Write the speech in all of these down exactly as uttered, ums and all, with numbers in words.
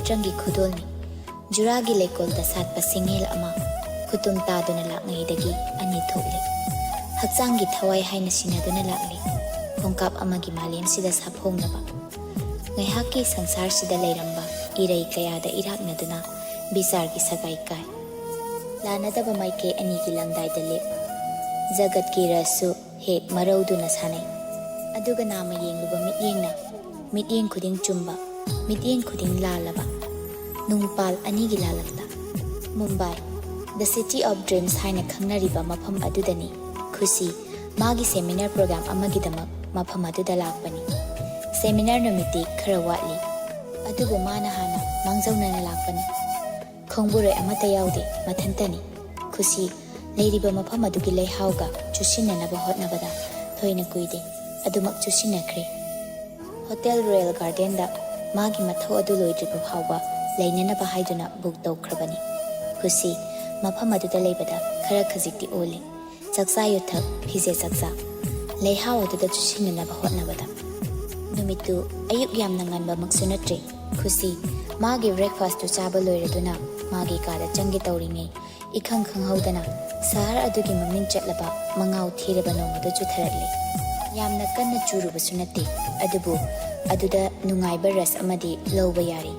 ꯆꯪꯒꯤ ꯈꯨꯗꯣꯜꯅꯤ꯫ ꯖꯨꯔꯥꯒꯤ ꯂꯩꯀꯣꯜꯗ ꯁꯥꯠꯄ ꯁꯤꯡꯍꯦꯜ ꯑꯃ ꯈꯨꯇꯨꯝ ꯇꯥꯗꯨꯅ ꯂꯥꯛꯉꯩꯗꯒꯤ ꯑꯅꯤ ꯊꯣꯛꯂꯦ꯫ ꯍꯛꯆꯥꯡꯒꯤ ꯊꯋꯥꯏ ꯍꯥꯏꯅ ꯁꯤꯟꯅꯗꯨꯅ ꯂꯥꯛꯂꯦ꯫ ꯈꯣꯡꯀꯥꯞ ꯑꯃꯒꯤ ꯃꯥꯂꯦꯝꯁꯤꯗ ꯁꯥꯐꯣꯡꯅꯕ꯫ ꯉꯥꯏꯍꯥꯛꯀꯤ ꯁꯪꯁꯥꯔꯁꯤꯗ ꯂꯩꯔꯝꯕ ꯏꯔꯩ ꯀꯌꯥꯗ ꯏꯔꯥꯛꯅꯗꯨꯅ ꯕꯤꯆꯥꯔꯒꯤ ꯁꯒꯥꯏ ꯀꯥꯏ꯫ ꯂꯥꯟꯅꯗꯕ ꯃꯥꯏꯀꯩ ꯑꯅꯤꯒꯤ ꯂꯪꯗꯥꯏꯗ ꯂꯦꯞ꯫ ꯖꯒꯠꯀꯤ ꯔꯁꯁꯨ ꯍꯦꯛ ꯃꯔꯧꯗꯨꯅ ꯁꯥꯟꯅꯩ꯫ ꯑꯗꯨꯒ ꯅꯥꯃ ꯌꯦꯡꯂꯨꯕ ꯃꯤꯠꯌꯦꯡꯅ ꯃꯤꯠꯌꯦꯡ ꯈꯨꯗꯤꯡ ꯆꯨꯝꯕ, ꯃꯤꯠꯌꯦꯡ ꯈꯨꯗꯤꯡ ꯂꯥꯜꯂꯕ ꯅꯨꯡꯄꯥꯜ ꯑꯅꯤꯒꯤ ꯂꯥꯂꯛꯇ꯫ Mumbai, The City of Dreams ꯍꯥꯏꯅ ꯈꯪꯅꯔꯤꯕ ꯃꯐꯝ ꯑꯗꯨꯗꯅꯤ ꯈꯨꯁꯤ ꯃꯥꯒꯤ ꯁꯦꯃꯤꯅꯥꯔ ꯄ꯭ꯔꯣꯒ꯭ꯔꯥꯝ ꯑꯃꯒꯤꯗꯃꯛ ꯃꯐꯝ ꯑꯗꯨꯗ ꯂꯥꯛꯄꯅꯤ꯫ ꯁꯦꯃꯤꯅꯥꯔ ꯅꯨꯃꯤꯠꯇꯤ ꯈꯔ ꯋꯥꯠꯂꯤ, ꯑꯗꯨꯕꯨ ꯃꯥꯅ ꯍꯥꯟꯅ ꯃꯥꯡꯖꯧꯅꯅ ꯂꯥꯛꯄꯅꯤ꯫ ꯈꯣꯡꯕꯨꯔꯣꯏ ꯑꯃꯠꯇ ꯌꯥꯎꯗꯦ, ꯃꯊꯟꯇꯅꯤ꯫ ꯈꯨꯁꯤ ꯂꯩꯔꯤꯕ ꯃꯐꯝ ꯑꯗꯨꯒꯤ ꯂꯩꯍꯥꯎꯒ ꯆꯨꯁꯤꯟꯅꯅꯕ ꯍꯣꯠꯅꯕꯗ ꯊꯣꯏꯅ ꯀꯨꯏꯗꯦ, ꯑꯗꯨꯃꯛ ꯆꯨꯁꯤꯟꯅꯈ꯭ꯔꯦ꯫ ꯍꯣꯇꯦꯜ ꯔꯣꯌꯦꯜ ꯒꯥꯔꯗꯦꯟꯗ ꯃꯥꯒꯤ ꯃꯊꯧ ꯑꯗꯨ ꯂꯣꯏꯗ꯭ꯔꯤꯕ ꯐꯥꯎꯕ ꯂꯩꯅꯅꯕ ꯍꯥꯏꯗꯨꯅ ꯕꯨꯛ ꯇꯧꯈ꯭ꯔꯕꯅꯤ꯫ ꯈꯨꯁꯤ ꯃꯐꯝ ꯑꯗꯨꯗ ꯂꯩꯕꯗ ꯈꯔ ꯈꯖꯤꯛꯇꯤ ꯑꯣꯜꯂꯦ꯫ ꯆꯥꯛꯆꯥ ꯌꯨꯊꯛ, ꯐꯤꯖꯦ ꯆꯥꯛꯆꯥ, ꯂꯩꯍꯥꯎ ꯑꯗꯨꯗ ꯆꯨꯁꯤꯟꯅꯅꯕ ꯍꯣꯠꯅꯕꯗ꯫ ꯅꯨꯃꯤꯠꯇꯨ ꯑꯌꯨꯛ ꯌꯥꯝꯅ ꯉꯟꯕꯃꯛꯁꯨ ꯅꯠꯇ꯭ꯔꯦ꯫ ꯈꯨꯁꯤ ꯃꯥꯒꯤ ꯕ꯭ꯔꯦꯛꯐꯥꯁꯇꯨ ꯆꯥꯕ ꯂꯣꯏꯔꯗꯨꯅ ꯃꯥꯒꯤ ꯀꯥꯗ ꯆꯪꯒꯦ ꯇꯧꯔꯤꯉꯩ, ꯏꯈꯪ ꯈꯪꯍꯧꯗꯅ ꯁꯍꯔ ꯑꯗꯨꯒꯤ ꯃꯃꯤꯡ ꯆꯠꯂꯕ ꯃꯉꯥꯎ ꯊꯤꯔꯕ ꯅꯣꯡ ꯑꯗꯨ ꯆꯨꯊꯔꯛꯂꯦ꯫ ꯌꯥꯝꯅ ꯀꯟꯅ ꯆꯨꯔꯨꯕꯁꯨ ꯅꯠꯇꯦ, ꯑꯗꯨꯕꯨ ꯑꯗꯨꯗ ꯅꯨꯡꯉꯥꯏꯕ ꯔꯁ ꯑꯃꯗꯤ ꯂꯧꯕ ꯌꯥꯔꯤ꯫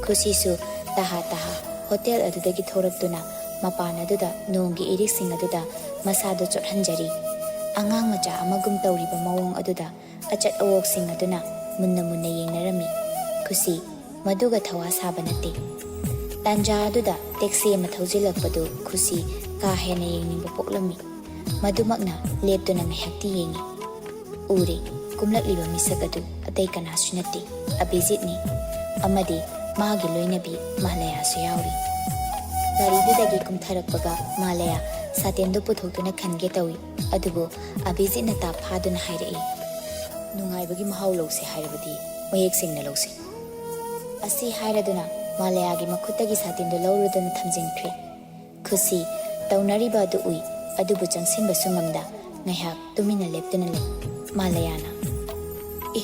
ꯈꯨꯁꯤꯁꯨ ꯇꯍꯥ ꯇꯍꯥ ꯍꯣꯇꯦꯜ ꯑꯗꯨꯗꯒꯤ ꯊꯣꯔꯛꯇꯨꯅ ꯃꯄꯥꯟ ꯑꯗꯨꯗ ꯅꯣꯡꯒꯤ ꯏꯔꯤꯛꯁꯤꯡ ꯑꯗꯨꯗ ꯃꯁꯥꯗꯨ ꯆꯣꯠꯍꯟꯖꯔꯤ꯫ ꯑꯉꯥꯡ ꯃꯆꯥ ꯑꯃꯒꯨꯝ ꯇꯧꯔꯤꯕ ꯃꯑꯣꯡ ꯑꯗꯨꯗ ꯑꯆꯠ ꯑꯋꯣꯛꯁꯤꯡ ꯑꯗꯨꯅ ꯃꯨꯟꯅ ꯃꯨꯟꯅ ꯌꯦꯡꯅꯔꯝꯃꯤ꯫ ꯈꯨꯁꯤ ꯃꯗꯨꯒ ꯊꯋꯥ ꯁꯥꯕ ꯅꯠꯇꯦ꯫ ꯇꯥꯟꯖꯥ ꯑꯗꯨꯗ ꯇꯦꯛꯁꯤ ꯑꯃ ꯊꯧꯖꯤꯜꯂꯛꯄꯗꯨ ꯈꯨꯁꯤ ꯀꯥ ꯍꯦꯟꯅ ꯌꯦꯡꯅꯤꯡꯕ ꯄꯣꯛꯂꯝꯃꯤ꯫ ꯃꯗꯨꯃꯛꯅ ꯂꯦꯞꯇꯨꯅ ꯉꯥꯏꯍꯥꯛꯇꯤ ꯌꯦꯡꯉꯤ꯫ ꯎꯔꯦ, ꯀꯨꯝꯂꯛꯂꯤꯕ ꯃꯤꯁꯛ ꯑꯗꯨ ꯑꯇꯩ ꯀꯅꯥꯁꯨ ꯅꯠꯇꯦ, ꯑꯕꯤꯖꯤꯠꯅꯤ꯫ ꯑꯃꯗꯤ ꯃꯥꯒꯤ ꯂꯣꯏꯅꯕꯤ ꯃꯥꯂꯌꯥꯁꯨ ꯌꯥꯎꯔꯤ꯫ ꯒꯥꯔꯤꯗꯨꯗꯒꯤ ꯀꯨꯝꯊꯔꯛꯄꯒ ꯃꯥꯂꯌꯥ ꯁꯥꯇꯤꯟꯗꯨ ꯄꯨꯊꯣꯛꯇꯨꯅ ꯈꯟꯒꯦ ꯇꯧꯏ, ꯑꯗꯨꯕꯨ ꯑꯕꯤꯖꯤꯠꯅ ꯇꯥꯞ ꯐꯥꯗꯨꯅ ꯍꯥꯏꯔꯛꯏ, "ꯅꯨꯡꯉꯥꯏꯕꯒꯤ ꯃꯍꯥꯎ ꯂꯧꯁꯦ ꯍꯥꯏꯔꯕꯗꯤ ꯃꯌꯦꯛ ꯁꯦꯡꯅ ꯂꯧꯁꯦ"꯫ ꯑꯁꯤ ꯍꯥꯏꯔꯗꯨꯅ ꯃꯥꯂꯌꯥꯒꯤ ꯃꯈꯨꯠꯇꯒꯤ ꯁꯥꯇꯤꯟꯗꯨ ꯂꯧꯔꯗꯨꯅ ꯊꯝꯖꯤꯟꯈ꯭ꯔꯦ꯫ ꯈꯨꯁꯤ ꯇꯧꯅꯔꯤꯕ ꯑꯗꯨ ꯎꯏ, ꯑꯗꯨꯕꯨ ꯆꯪꯁꯤꯟꯕꯁꯨ ꯉꯝꯗ ꯉꯥꯏꯍꯥꯛ ꯇꯨꯃꯤꯟꯅ ꯂꯦꯞꯇꯨꯅ ꯂꯩ꯫ ꯃꯥꯂꯌꯥꯅ, "ꯑꯦ,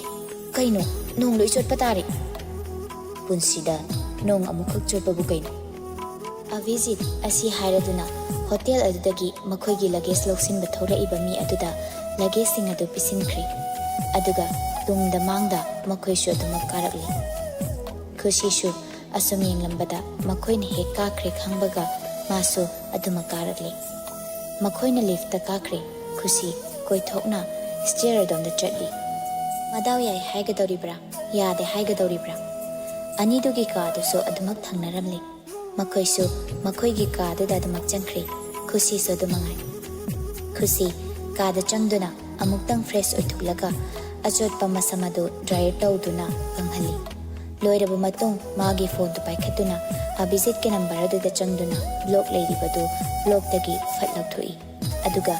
ꯀꯩꯅꯣ? ꯅꯣꯡ ꯂꯣꯏ ꯆꯣꯠꯄ ꯇꯥꯔꯦ!" ꯄꯨꯟꯁꯤꯗ ꯅꯣꯡ ꯑꯃꯨꯛꯈꯛ ꯆꯣꯠꯄꯕꯨ ꯀꯩꯅꯣ? ꯑꯚꯤꯖꯤꯠ ꯑꯁꯤ ꯍꯥꯏꯔꯗꯨꯅ ꯍꯣꯇꯦꯜ ꯑꯗꯨꯗꯒꯤ ꯃꯈꯣꯏꯒꯤ ꯂꯒꯦꯖ ꯂꯧꯁꯤꯟꯕ ꯊꯣꯛꯂꯛꯏꯕ ꯃꯤ ꯑꯗꯨꯗ ꯂꯒꯦꯖꯁꯤꯡ ꯑꯗꯨ ꯄꯤꯁꯤꯟꯈ꯭ꯔꯦ꯫ ꯑꯗꯨꯒ ꯇꯨꯡꯗ ꯃꯥꯡꯗ ꯃꯈꯣꯏꯁꯨ ꯑꯗꯨꯃꯛ ꯀꯥꯔꯛꯂꯦ꯫ ꯈꯨꯁꯤꯁꯨ ꯑꯁꯨꯝ ꯌꯦꯡꯂꯝꯕꯗ ꯃꯈꯣꯏꯅ ꯍꯦꯛ ꯀꯥꯈ꯭ꯔꯦ ꯈꯪꯕꯒ ꯃꯥꯁꯨ ꯑꯗꯨꯃꯛ ꯀꯥꯔꯛꯂꯦ꯫ ꯃꯈꯣꯏꯅ ꯂꯤꯐꯇ ꯀꯥꯈ꯭ꯔꯦ꯫ ꯈꯨꯁꯤ ꯀꯣꯏꯊꯣꯛꯅ ꯁ꯭ꯇꯦꯌꯔ ꯑꯗꯣꯝꯗ ꯆꯠꯂꯤ꯫ ꯃꯗꯥꯎ ꯌꯥꯏ ꯍꯥꯏꯒꯗꯧꯔꯤꯕ꯭ꯔꯥ, ꯌꯥꯗꯦ ꯍꯥꯏꯒꯗꯧꯔꯤꯕ꯭ꯔꯥ? ꯑꯅꯤꯗꯨꯒꯤ ꯀꯥꯗꯨꯁꯨ ꯑꯗꯨꯃꯛ ꯊꯪꯅꯔꯝꯂꯤ꯫ ꯃꯈꯣꯏꯁꯨ ꯃꯈꯣꯏꯒꯤ ꯀꯥꯗꯨꯗ ꯑꯗꯨꯃꯛ ꯆꯪꯈ꯭ꯔꯦ꯫ ꯈꯨꯁꯤꯁꯨ ꯑꯗꯨ ꯃꯉꯥꯏ꯫ ꯈꯨꯁꯤ ꯀꯥꯗ ꯆꯪꯗꯨꯅ ꯑꯃꯨꯛꯇꯪ ꯐ꯭ꯔꯦꯁ ꯑꯣꯏꯊꯣꯛꯂꯒ ꯑꯆꯣꯠꯄ ꯃꯁꯝ ꯑꯗꯨ ꯗ꯭ꯔꯥꯏꯌꯔ ꯇꯧꯗꯨꯅ ꯀꯪꯍꯜꯂꯤ꯫ ꯂꯣꯏꯔꯕ ꯃꯇꯨꯡ ꯃꯥꯒꯤ ꯐꯣꯟꯗꯨ ꯄꯥꯏꯈꯠꯇꯨꯅ ꯑꯚꯤꯖꯤꯠꯀꯤ ꯅꯝꯕꯔ ꯑꯗꯨꯗ ꯆꯪꯗꯨꯅ ꯕ꯭ꯂꯣꯛ ꯂꯩꯔꯤꯕꯗꯨ ꯕ꯭ꯂꯣꯛꯇꯒꯤ ꯐꯠ ꯂꯧꯊꯣꯛꯏ꯫ ꯑꯗꯨꯒ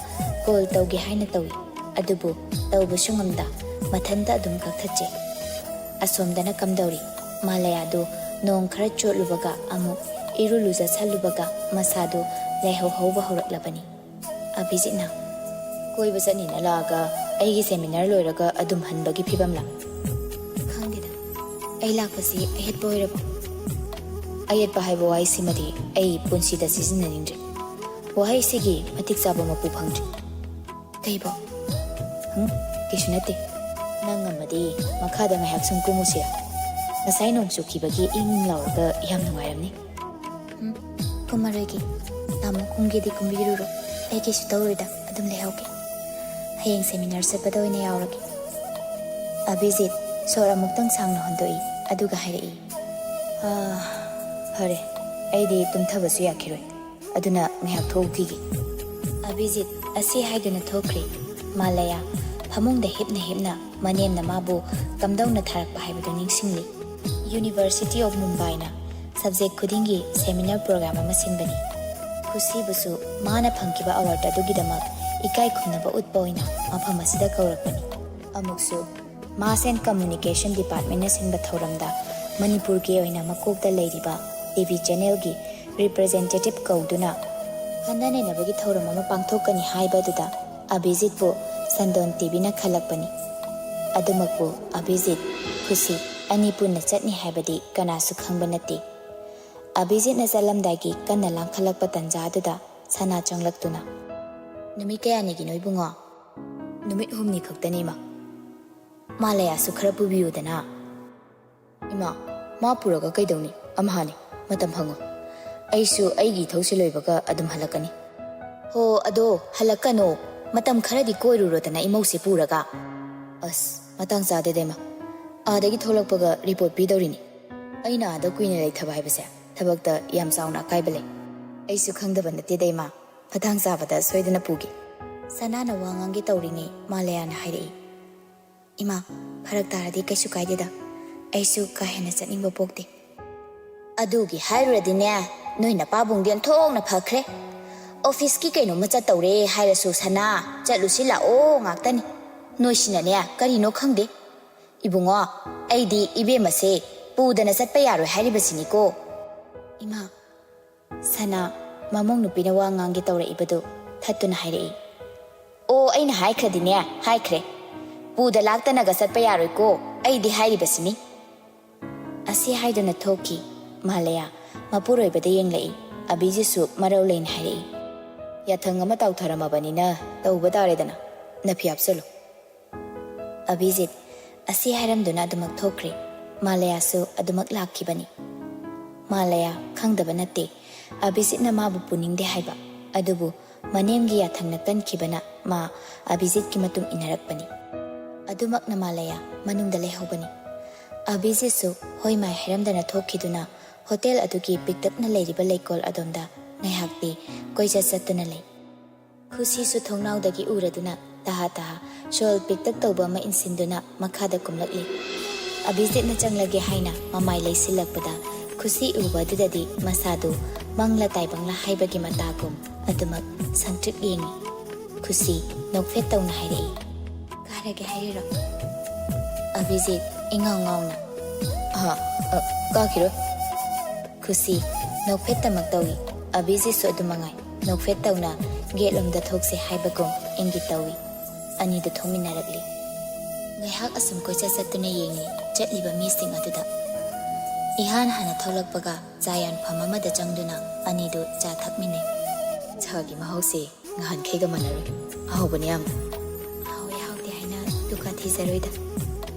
ꯀꯣꯜ ꯇꯧꯒꯦ ꯍꯥꯏꯅ ꯇꯧꯏ꯫ ꯑꯗꯨꯕꯨ ꯇꯧꯕꯁꯨ ꯉꯝꯗ ꯃꯊꯟꯇ ꯑꯗꯨꯝ ꯀꯛꯊꯠꯆꯩ꯫ ꯑꯁꯣꯝꯗꯅ ꯀꯝꯗꯧꯔꯤ? ꯃꯥꯂꯌꯥꯗꯨ ꯅꯣꯡ ꯈꯔ ꯆꯣꯠꯂꯨꯕꯒ ꯑꯃꯨꯛ ꯏꯔꯨ ꯂꯨꯖꯁꯜꯂꯨꯕꯒ ꯃꯁꯥꯗꯨ ꯂꯥꯏꯍꯧ ꯍꯧꯕ ꯍꯧꯔꯛꯂꯕꯅꯤ꯫ ꯑꯚꯤꯖꯤꯠꯅ, "ꯀꯣꯏꯕ ꯆꯠꯅꯤꯅ ꯂꯥꯛꯑꯒ ꯑꯩꯒꯤ ꯁꯦꯃꯤꯅꯥꯔ ꯂꯣꯏꯔꯒ ꯑꯗꯨꯝ ꯍꯟꯕꯒꯤ ꯐꯤꯕꯝꯂꯥ?" "ꯈꯪꯗꯦꯗ, ꯑꯩ ꯂꯥꯛꯄꯁꯤ ꯑꯌꯦꯠꯄ ꯑꯣꯏꯔꯕꯣ?" "ꯑꯌꯦꯠꯄ ꯍꯥꯏꯕ ꯋꯥꯍꯩꯁꯤꯃꯗꯤ ꯑꯩ ꯄꯨꯟꯁꯤꯗ ꯁꯤꯖꯤꯟꯅꯅꯤꯡꯗ꯭ꯔꯤ꯫ ꯋꯥꯍꯩꯁꯤꯒꯤ ꯃꯇꯤꯛ ꯆꯥꯕ ꯃꯄꯨ ꯐꯪꯗ꯭ꯔꯤ꯫" "ꯀꯩꯕꯣ?" "ꯍꯝ, ꯀꯩꯁꯨ ꯅꯠꯇꯦ꯫ ꯅꯪ ꯉꯝꯃꯗꯤ ꯃꯈꯥꯗ ꯉꯥꯏꯍꯥꯛ ꯁꯨꯝ ꯀꯨꯝꯃꯨꯁꯤꯔꯥ? ꯉꯁꯥꯏ ꯅꯣꯡ ꯆꯨꯈꯤꯕꯒꯤ ꯏꯪ ꯏꯪ ꯂꯥꯎꯔꯒ ꯌꯥꯝ ꯅꯨꯡꯉꯥꯏꯔꯝꯅꯤ꯫" "ꯎꯝ, ꯀꯨꯝꯃꯔꯣꯏꯒꯦ꯫ ꯇꯥꯃꯣ ꯀꯨꯝꯒꯦꯗꯤ ꯀꯨꯝꯕꯤꯔꯨꯔꯣ꯫ ꯑꯩ ꯀꯩꯁꯨ ꯇꯧꯔꯣꯏꯗ, ꯑꯗꯨꯝ ꯂꯩꯍꯧꯒꯦ꯫ ꯍꯌꯦꯡ ꯁꯦꯃꯤꯅꯥꯔ ꯆꯠꯄꯗ ꯑꯣꯏꯅ ꯌꯥꯎꯔꯒꯦ꯫" ꯑꯚꯤꯖꯤꯠ ꯁꯣꯔ ꯑꯃꯨꯛꯇꯪ ꯁꯥꯡꯅ ꯍꯣꯟꯗꯣꯛꯏ, ꯑꯗꯨꯒ ꯍꯥꯏꯔꯛꯏ, "ꯑꯥ, ꯐꯔꯦ, ꯑꯩꯗꯤ ꯇꯨꯝꯊꯕꯁꯨ ꯌꯥꯈꯤꯔꯣꯏ, ꯑꯗꯨꯅ ꯉꯥꯏꯍꯥꯛ ꯊꯣꯛꯎꯈꯤꯒꯦ꯫" ꯑꯚꯤꯖꯤꯠ ꯑꯁꯤ ꯍꯥꯏꯗꯨꯅ ꯊꯣꯛꯈ꯭ꯔꯦ꯫ ꯃꯥꯂꯌꯥ ꯐꯃꯨꯡꯗ ꯍꯤꯞꯅ ꯍꯤꯞꯅ ꯃꯅꯦꯝꯅ ꯃꯥꯕꯨ ꯀꯝꯗꯧꯅ ꯊꯥꯔꯛꯄ ꯍꯥꯏꯕꯗꯨ ꯅꯤꯡꯁꯤꯡꯂꯤ꯫ University of Mumbai ꯅ ꯁꯕꯖꯦꯛ ꯈꯨꯗꯤꯡꯒꯤ ꯁꯦꯃꯤꯅꯥꯔ ꯄ꯭ꯔꯣꯒ꯭ꯔꯥꯝ ꯑꯃ ꯁꯤꯟꯕꯅꯤ꯫ ꯈꯨꯁꯤꯕꯨꯁꯨ ꯃꯥꯅ ꯐꯪꯈꯤꯕ ꯑꯦꯋꯥꯔꯗ ꯑꯗꯨꯒꯤꯗꯃꯛ ꯏꯀꯥꯏ ꯈꯨꯝꯅꯕ ꯎꯠꯄ ꯑꯣꯏꯅ ꯃꯐꯝ ꯑꯁꯤꯗ ꯀꯧꯔꯛꯄꯅꯤ꯫ ꯑꯃꯨꯛꯁꯨ Mass and Communication Department ꯅ ꯁꯤꯟꯕ ꯊꯧꯔꯝꯗ ꯃꯅꯤꯄꯨꯔꯒꯤ ꯑꯣꯏꯅ ꯃꯀꯣꯛꯇ ꯂꯩꯔꯤꯕ ꯇꯤ ꯚꯤ ꯆꯦꯅꯦꯜꯒꯤ ꯔꯤꯄ꯭ꯔꯖꯦꯟꯇꯦꯇꯤꯚ ꯀꯧꯗꯨꯅ ꯈꯟꯅ ꯅꯩꯅꯕꯒꯤ ꯊꯧꯔꯝ ꯑꯃ ꯄꯥꯡꯊꯣꯛꯀꯅꯤ ꯍꯥꯏꯕ ꯑꯗꯨꯗ ꯑꯚꯤꯖꯤꯠꯄꯨ ꯁꯟꯗꯣꯟ ꯇꯤ ꯚꯤꯅ ꯈꯜꯂꯛꯄꯅꯤ꯫ ꯑꯗꯨꯃꯛꯄꯨ ꯑꯚꯤꯖꯤꯠ, ꯈꯨꯁꯤ, ꯑꯅꯤ ꯄꯨꯟꯅ ꯆꯠꯅꯤ ꯍꯥꯏꯕꯗꯤ ꯀꯅꯥꯁꯨ ꯈꯪꯕ ꯅꯠꯇꯦ꯫ ꯑꯚꯤꯖꯤꯠꯅ ꯆꯠꯂꯝꯗꯥꯏꯒꯤ ꯀꯟꯅ ꯂꯥꯡꯈꯠꯂꯛꯄ ꯇꯟꯖꯥꯗꯨꯗ ꯁꯅꯥ ꯆꯪꯂꯛꯇꯨꯅ, "ꯅꯨꯃꯤꯠ ꯀꯌꯥꯅꯤꯒꯤꯅꯣ ꯏꯕꯨꯡꯉꯣ?" "ꯅꯨꯃꯤꯠ ꯍꯨꯝꯅꯤ ꯈꯛꯇꯅꯤ ꯏꯃꯥ꯫" "ꯃꯥꯂꯌꯥꯁꯨ ꯈꯔ ꯄꯨꯕꯤꯌꯨꯗꯅ꯫" "ꯏꯃꯥ, ꯃꯥ ꯄꯨꯔꯒ ꯀꯩꯗꯧꯅꯤ? ꯑꯝꯍꯥꯅꯤ, ꯃꯇꯝ ꯐꯪꯉꯣꯏ꯫ ꯑꯩꯁꯨ ꯑꯩꯒꯤ ꯏꯊꯧꯁꯤ ꯂꯣꯏꯕꯒ ꯑꯗꯨꯝ ꯍꯜꯂꯛꯀꯅꯤ꯫" "ꯍꯣ, ꯑꯗꯣ ꯍꯜꯂꯛꯀꯅꯣ, ꯃꯇꯝ ꯈꯔꯗꯤ ꯀꯣꯏꯔꯨꯔꯣꯗꯅ ꯏꯃꯧꯁꯦ ꯄꯨꯔꯒ꯫" "ꯑꯁ, ꯃꯇꯥꯡ ꯆꯥꯗꯦꯗ ꯏꯃꯥ꯫ ꯑꯥꯗꯒꯤ ꯊꯣꯛꯂꯛꯄꯒ ꯔꯤꯄꯣꯔꯠ ꯄꯤꯗꯧꯔꯤꯅꯤ꯫ ꯑꯩꯅ ꯑꯥꯗ ꯀꯨꯏꯅ ꯂꯩꯊꯕ ꯍꯥꯏꯕꯁꯦ ꯊꯕꯛꯇ ꯌꯥꯝ ꯆꯥꯎꯅ ꯑꯀꯥꯏꯕ ꯂꯩ꯫" "ꯑꯩꯁꯨ ꯈꯪꯗꯕ ꯅꯠꯇꯦꯗ ꯏꯃꯥ, ꯃꯇꯥꯡ ꯆꯥꯕꯗ ꯁꯣꯏꯗꯅ ꯄꯨꯒꯦ꯫" ꯁꯅꯥꯅ ꯋꯥ ꯉꯥꯡꯒꯦ ꯇꯧꯔꯤꯉꯩ ꯃꯥꯂꯌꯥꯅ ꯍꯥꯏꯔꯛꯏ, "ꯏꯃꯥ, ꯐꯔꯛ ꯇꯥꯔꯗꯤ ꯀꯩꯁꯨ ꯀꯥꯏꯗꯦꯗ, ꯑꯩꯁꯨ ꯀꯥ ꯍꯦꯟꯅ ꯆꯠꯅꯤꯡꯕ ꯄꯣꯛꯇꯦ꯫" "ꯑꯗꯨꯒꯤ ꯍꯥꯏꯔꯨꯔꯗꯤꯅꯦ, ꯅꯣꯏ ꯅꯄꯥꯕꯨꯡꯗꯤ ꯑꯣꯟꯊꯣꯛꯅ ꯐꯈ꯭ꯔꯦ꯫ ꯑꯣꯐꯤꯁꯀꯤ ꯀꯩꯅꯣꯝꯃ ꯆꯠꯇꯧꯔꯦ ꯍꯥꯏꯔꯁꯨ ꯁꯅꯥ, ꯆꯠꯂꯨꯁꯤ ꯂꯥꯛꯑꯣ ꯉꯥꯛꯇꯅꯤ꯫ ꯅꯣꯏꯁꯤꯅꯅꯦ ꯀꯔꯤꯅꯣ ꯈꯪꯗꯦ꯫ ꯏꯕꯨꯡꯉꯣ, ꯑꯩꯗꯤ ꯏꯕꯦꯝꯃꯁꯦ ꯄꯨꯗꯅ ꯆꯠꯄ ꯌꯥꯔꯣꯏ ꯍꯥꯏꯔꯤꯕꯁꯤꯅꯤꯀꯣ꯫" "ꯏꯃꯥ꯫" ꯁꯅꯥ, ꯃꯃꯧ ꯅꯨꯄꯤꯅ ꯋꯥ ꯉꯥꯡꯒꯦ ꯇꯧꯔꯛꯏꯕꯗꯨ ꯊꯠꯇꯨꯅ ꯍꯥꯏꯔꯛꯏ, "ꯑꯣ, ꯑꯩꯅ ꯍꯥꯏꯈ꯭ꯔꯗꯤꯅꯦ, ꯍꯥꯏꯈ꯭ꯔꯦ꯫ ꯄꯨꯗ ꯂꯥꯛꯇꯅꯒ ꯆꯠꯄ ꯌꯥꯔꯣꯏꯀꯣ, ꯑꯩꯗꯤ ꯍꯥꯏꯔꯤꯕꯁꯤꯅꯤ꯫" ꯑꯁꯤ ꯍꯥꯏꯗꯨꯅ ꯊꯣꯛꯈꯤ꯫ ꯃꯥꯂꯌꯥ ꯃꯄꯨꯔꯣꯏꯕꯗ ꯌꯦꯡꯂꯛꯏ꯫ ꯑꯕꯤꯖꯤꯠꯁꯨ ꯃꯔꯧ ꯂꯩꯅ ꯍꯥꯏꯔꯛꯏ, "ꯌꯥꯊꯪ ꯑꯃ ꯇꯥꯎꯊꯔꯝꯃꯕꯅꯤꯅ ꯇꯧꯕ ꯇꯥꯔꯦꯗꯅ, ꯅꯐꯤ ꯍꯥꯞꯆꯜꯂꯨ꯫" ꯑꯕꯤꯖꯤꯠ ꯑꯁꯤ ꯍꯥꯏꯔꯝꯗꯨꯅ ꯑꯗꯨꯃꯛ ꯊꯣꯛꯈ꯭ꯔꯦ꯫ ꯃꯥꯂꯌꯥꯁꯨ ꯑꯗꯨꯃꯛ ꯂꯥꯛꯈꯤꯕꯅꯤ꯫ ꯃꯥꯂꯌꯥ ꯈꯪꯗꯕ ꯅꯠꯇꯦ ꯑꯕꯤꯖꯤꯠꯅ ꯃꯥꯕꯨ ꯄꯨꯅꯤꯡꯗꯦ ꯍꯥꯏꯕ, ꯑꯗꯨꯕꯨ ꯃꯅꯦꯝꯒꯤ ꯌꯥꯊꯪꯅ ꯀꯟꯈꯤꯕꯅ ꯃꯥ ꯑꯕꯤꯖꯤꯠꯀꯤ ꯃꯇꯨꯡ ꯏꯟꯅꯔꯛꯄꯅꯤ꯫ ꯑꯗꯨꯃꯛꯅ ꯃꯥꯂꯌꯥ ꯃꯅꯨꯡꯗ ꯂꯩꯍꯧꯕꯅꯤ꯫ ꯑꯕꯤꯖꯤꯠꯁꯨ ꯍꯣꯏ ꯃꯥꯏ ꯍꯥꯏꯔꯝꯗꯅ ꯊꯣꯛꯈꯤꯗꯨꯅ ꯍꯣꯇꯦꯜ ꯑꯗꯨꯒꯤ ꯄꯤꯛꯇꯛꯅ ꯂꯩꯔꯤꯕ ꯂꯩꯀꯣꯜ ꯑꯗꯣꯝꯗ ꯉꯥꯏꯍꯥꯛꯇꯤ ꯀꯣꯏꯆꯠ ꯆꯠꯇꯨꯅ ꯂꯩ꯫ ꯈꯨꯁꯤꯁꯨ ꯊꯣꯡꯅꯥꯎꯗꯒꯤ ꯎꯔꯗꯨꯅ ꯇꯍꯥ ꯇꯍꯥ ꯁꯣꯜ ꯄꯤꯛꯇꯛ ꯇꯧꯕ ꯑꯃ ꯏꯟꯁꯤꯟꯗꯨꯅ ꯃꯈꯥꯗ ꯀꯨꯝꯂꯛꯂꯤ꯫ ꯑꯕꯤꯖꯤꯠꯅ ꯆꯪꯂꯒꯦ ꯍꯥꯏꯅ ꯃꯃꯥꯏ ꯂꯩꯁꯤꯜꯂꯛꯄꯗ ꯈꯨꯁꯤ ꯎꯕ ꯑꯗꯨꯗꯗꯤ ꯃꯁꯥꯗꯨ ꯃꯪꯂ ꯇꯥꯏꯕꯪꯂ ꯍꯥꯏꯕꯒꯤ ꯃꯇꯥꯒꯨꯝ ꯑꯗꯨꯃꯛ ꯁꯪꯇ꯭ꯔꯤꯛ ꯌꯦꯡꯏ꯫ ꯈꯨꯁꯤ ꯅꯣꯛꯐꯦꯠ ꯇꯧꯅ ꯍꯥꯏꯔꯛꯏ, "ꯀꯥꯔꯒꯦ ꯍꯥꯏꯔꯤꯔꯣ?" ꯑꯕꯤꯖꯤꯠ ꯏꯉꯥꯎ ꯉꯥꯎꯅ, "ꯑꯍ, ꯑ, ꯀꯥꯈꯤꯔꯣꯏ꯫" ꯈꯨꯁꯤ ꯅꯣꯛꯐꯦꯠꯇꯃꯛ ꯇꯧꯏ꯫ ꯑꯕꯤꯖꯤꯠꯁꯨ ꯑꯗꯨ ꯃꯉꯥꯏ, ꯅꯣꯛꯐꯦꯠ ꯇꯧꯅ ꯒꯦꯠꯂꯣꯝꯗ ꯊꯣꯛꯁꯦ ꯍꯥꯏꯕꯒꯨꯝ ꯏꯪꯒꯤꯠ ꯇꯧꯏ꯫ ꯑꯅꯤꯗꯨ ꯊꯣꯛꯃꯤꯟꯅꯔꯛꯂꯤ꯫ ꯉꯥꯏꯍꯥꯛ ꯑꯁꯨꯝ ꯀꯣꯏꯆꯠ ꯆꯠꯇꯨꯅ ꯌꯦꯡꯏ꯫ ꯆꯠꯂꯤꯕ ꯃꯤꯁꯤꯡ ꯑꯗꯨꯗ꯫ ꯏꯍꯥꯟ ꯍꯥꯟꯅ ꯊꯣꯛꯂꯛꯄꯒ ꯆꯥ ꯌꯣꯟꯐꯝ ꯑꯃꯗ ꯆꯪꯗꯨꯅ ꯑꯅꯤꯗꯨ ꯆꯥ ꯊꯛꯃꯤꯟꯅꯩ꯫ ꯆꯥꯒꯤ ꯃꯍꯥꯎꯁꯦ ꯅꯍꯥꯟꯈꯩꯒ ꯃꯥꯟꯅꯔꯣꯏ꯫ ꯑꯍꯥꯎꯕꯅꯦ ꯌꯥꯝꯅ꯫ ꯍꯥꯎꯋꯦ ꯍꯥꯎꯇꯦ ꯍꯥꯏꯅ ꯗꯨꯀꯥ ꯊꯤꯖꯔꯣꯏꯗ꯫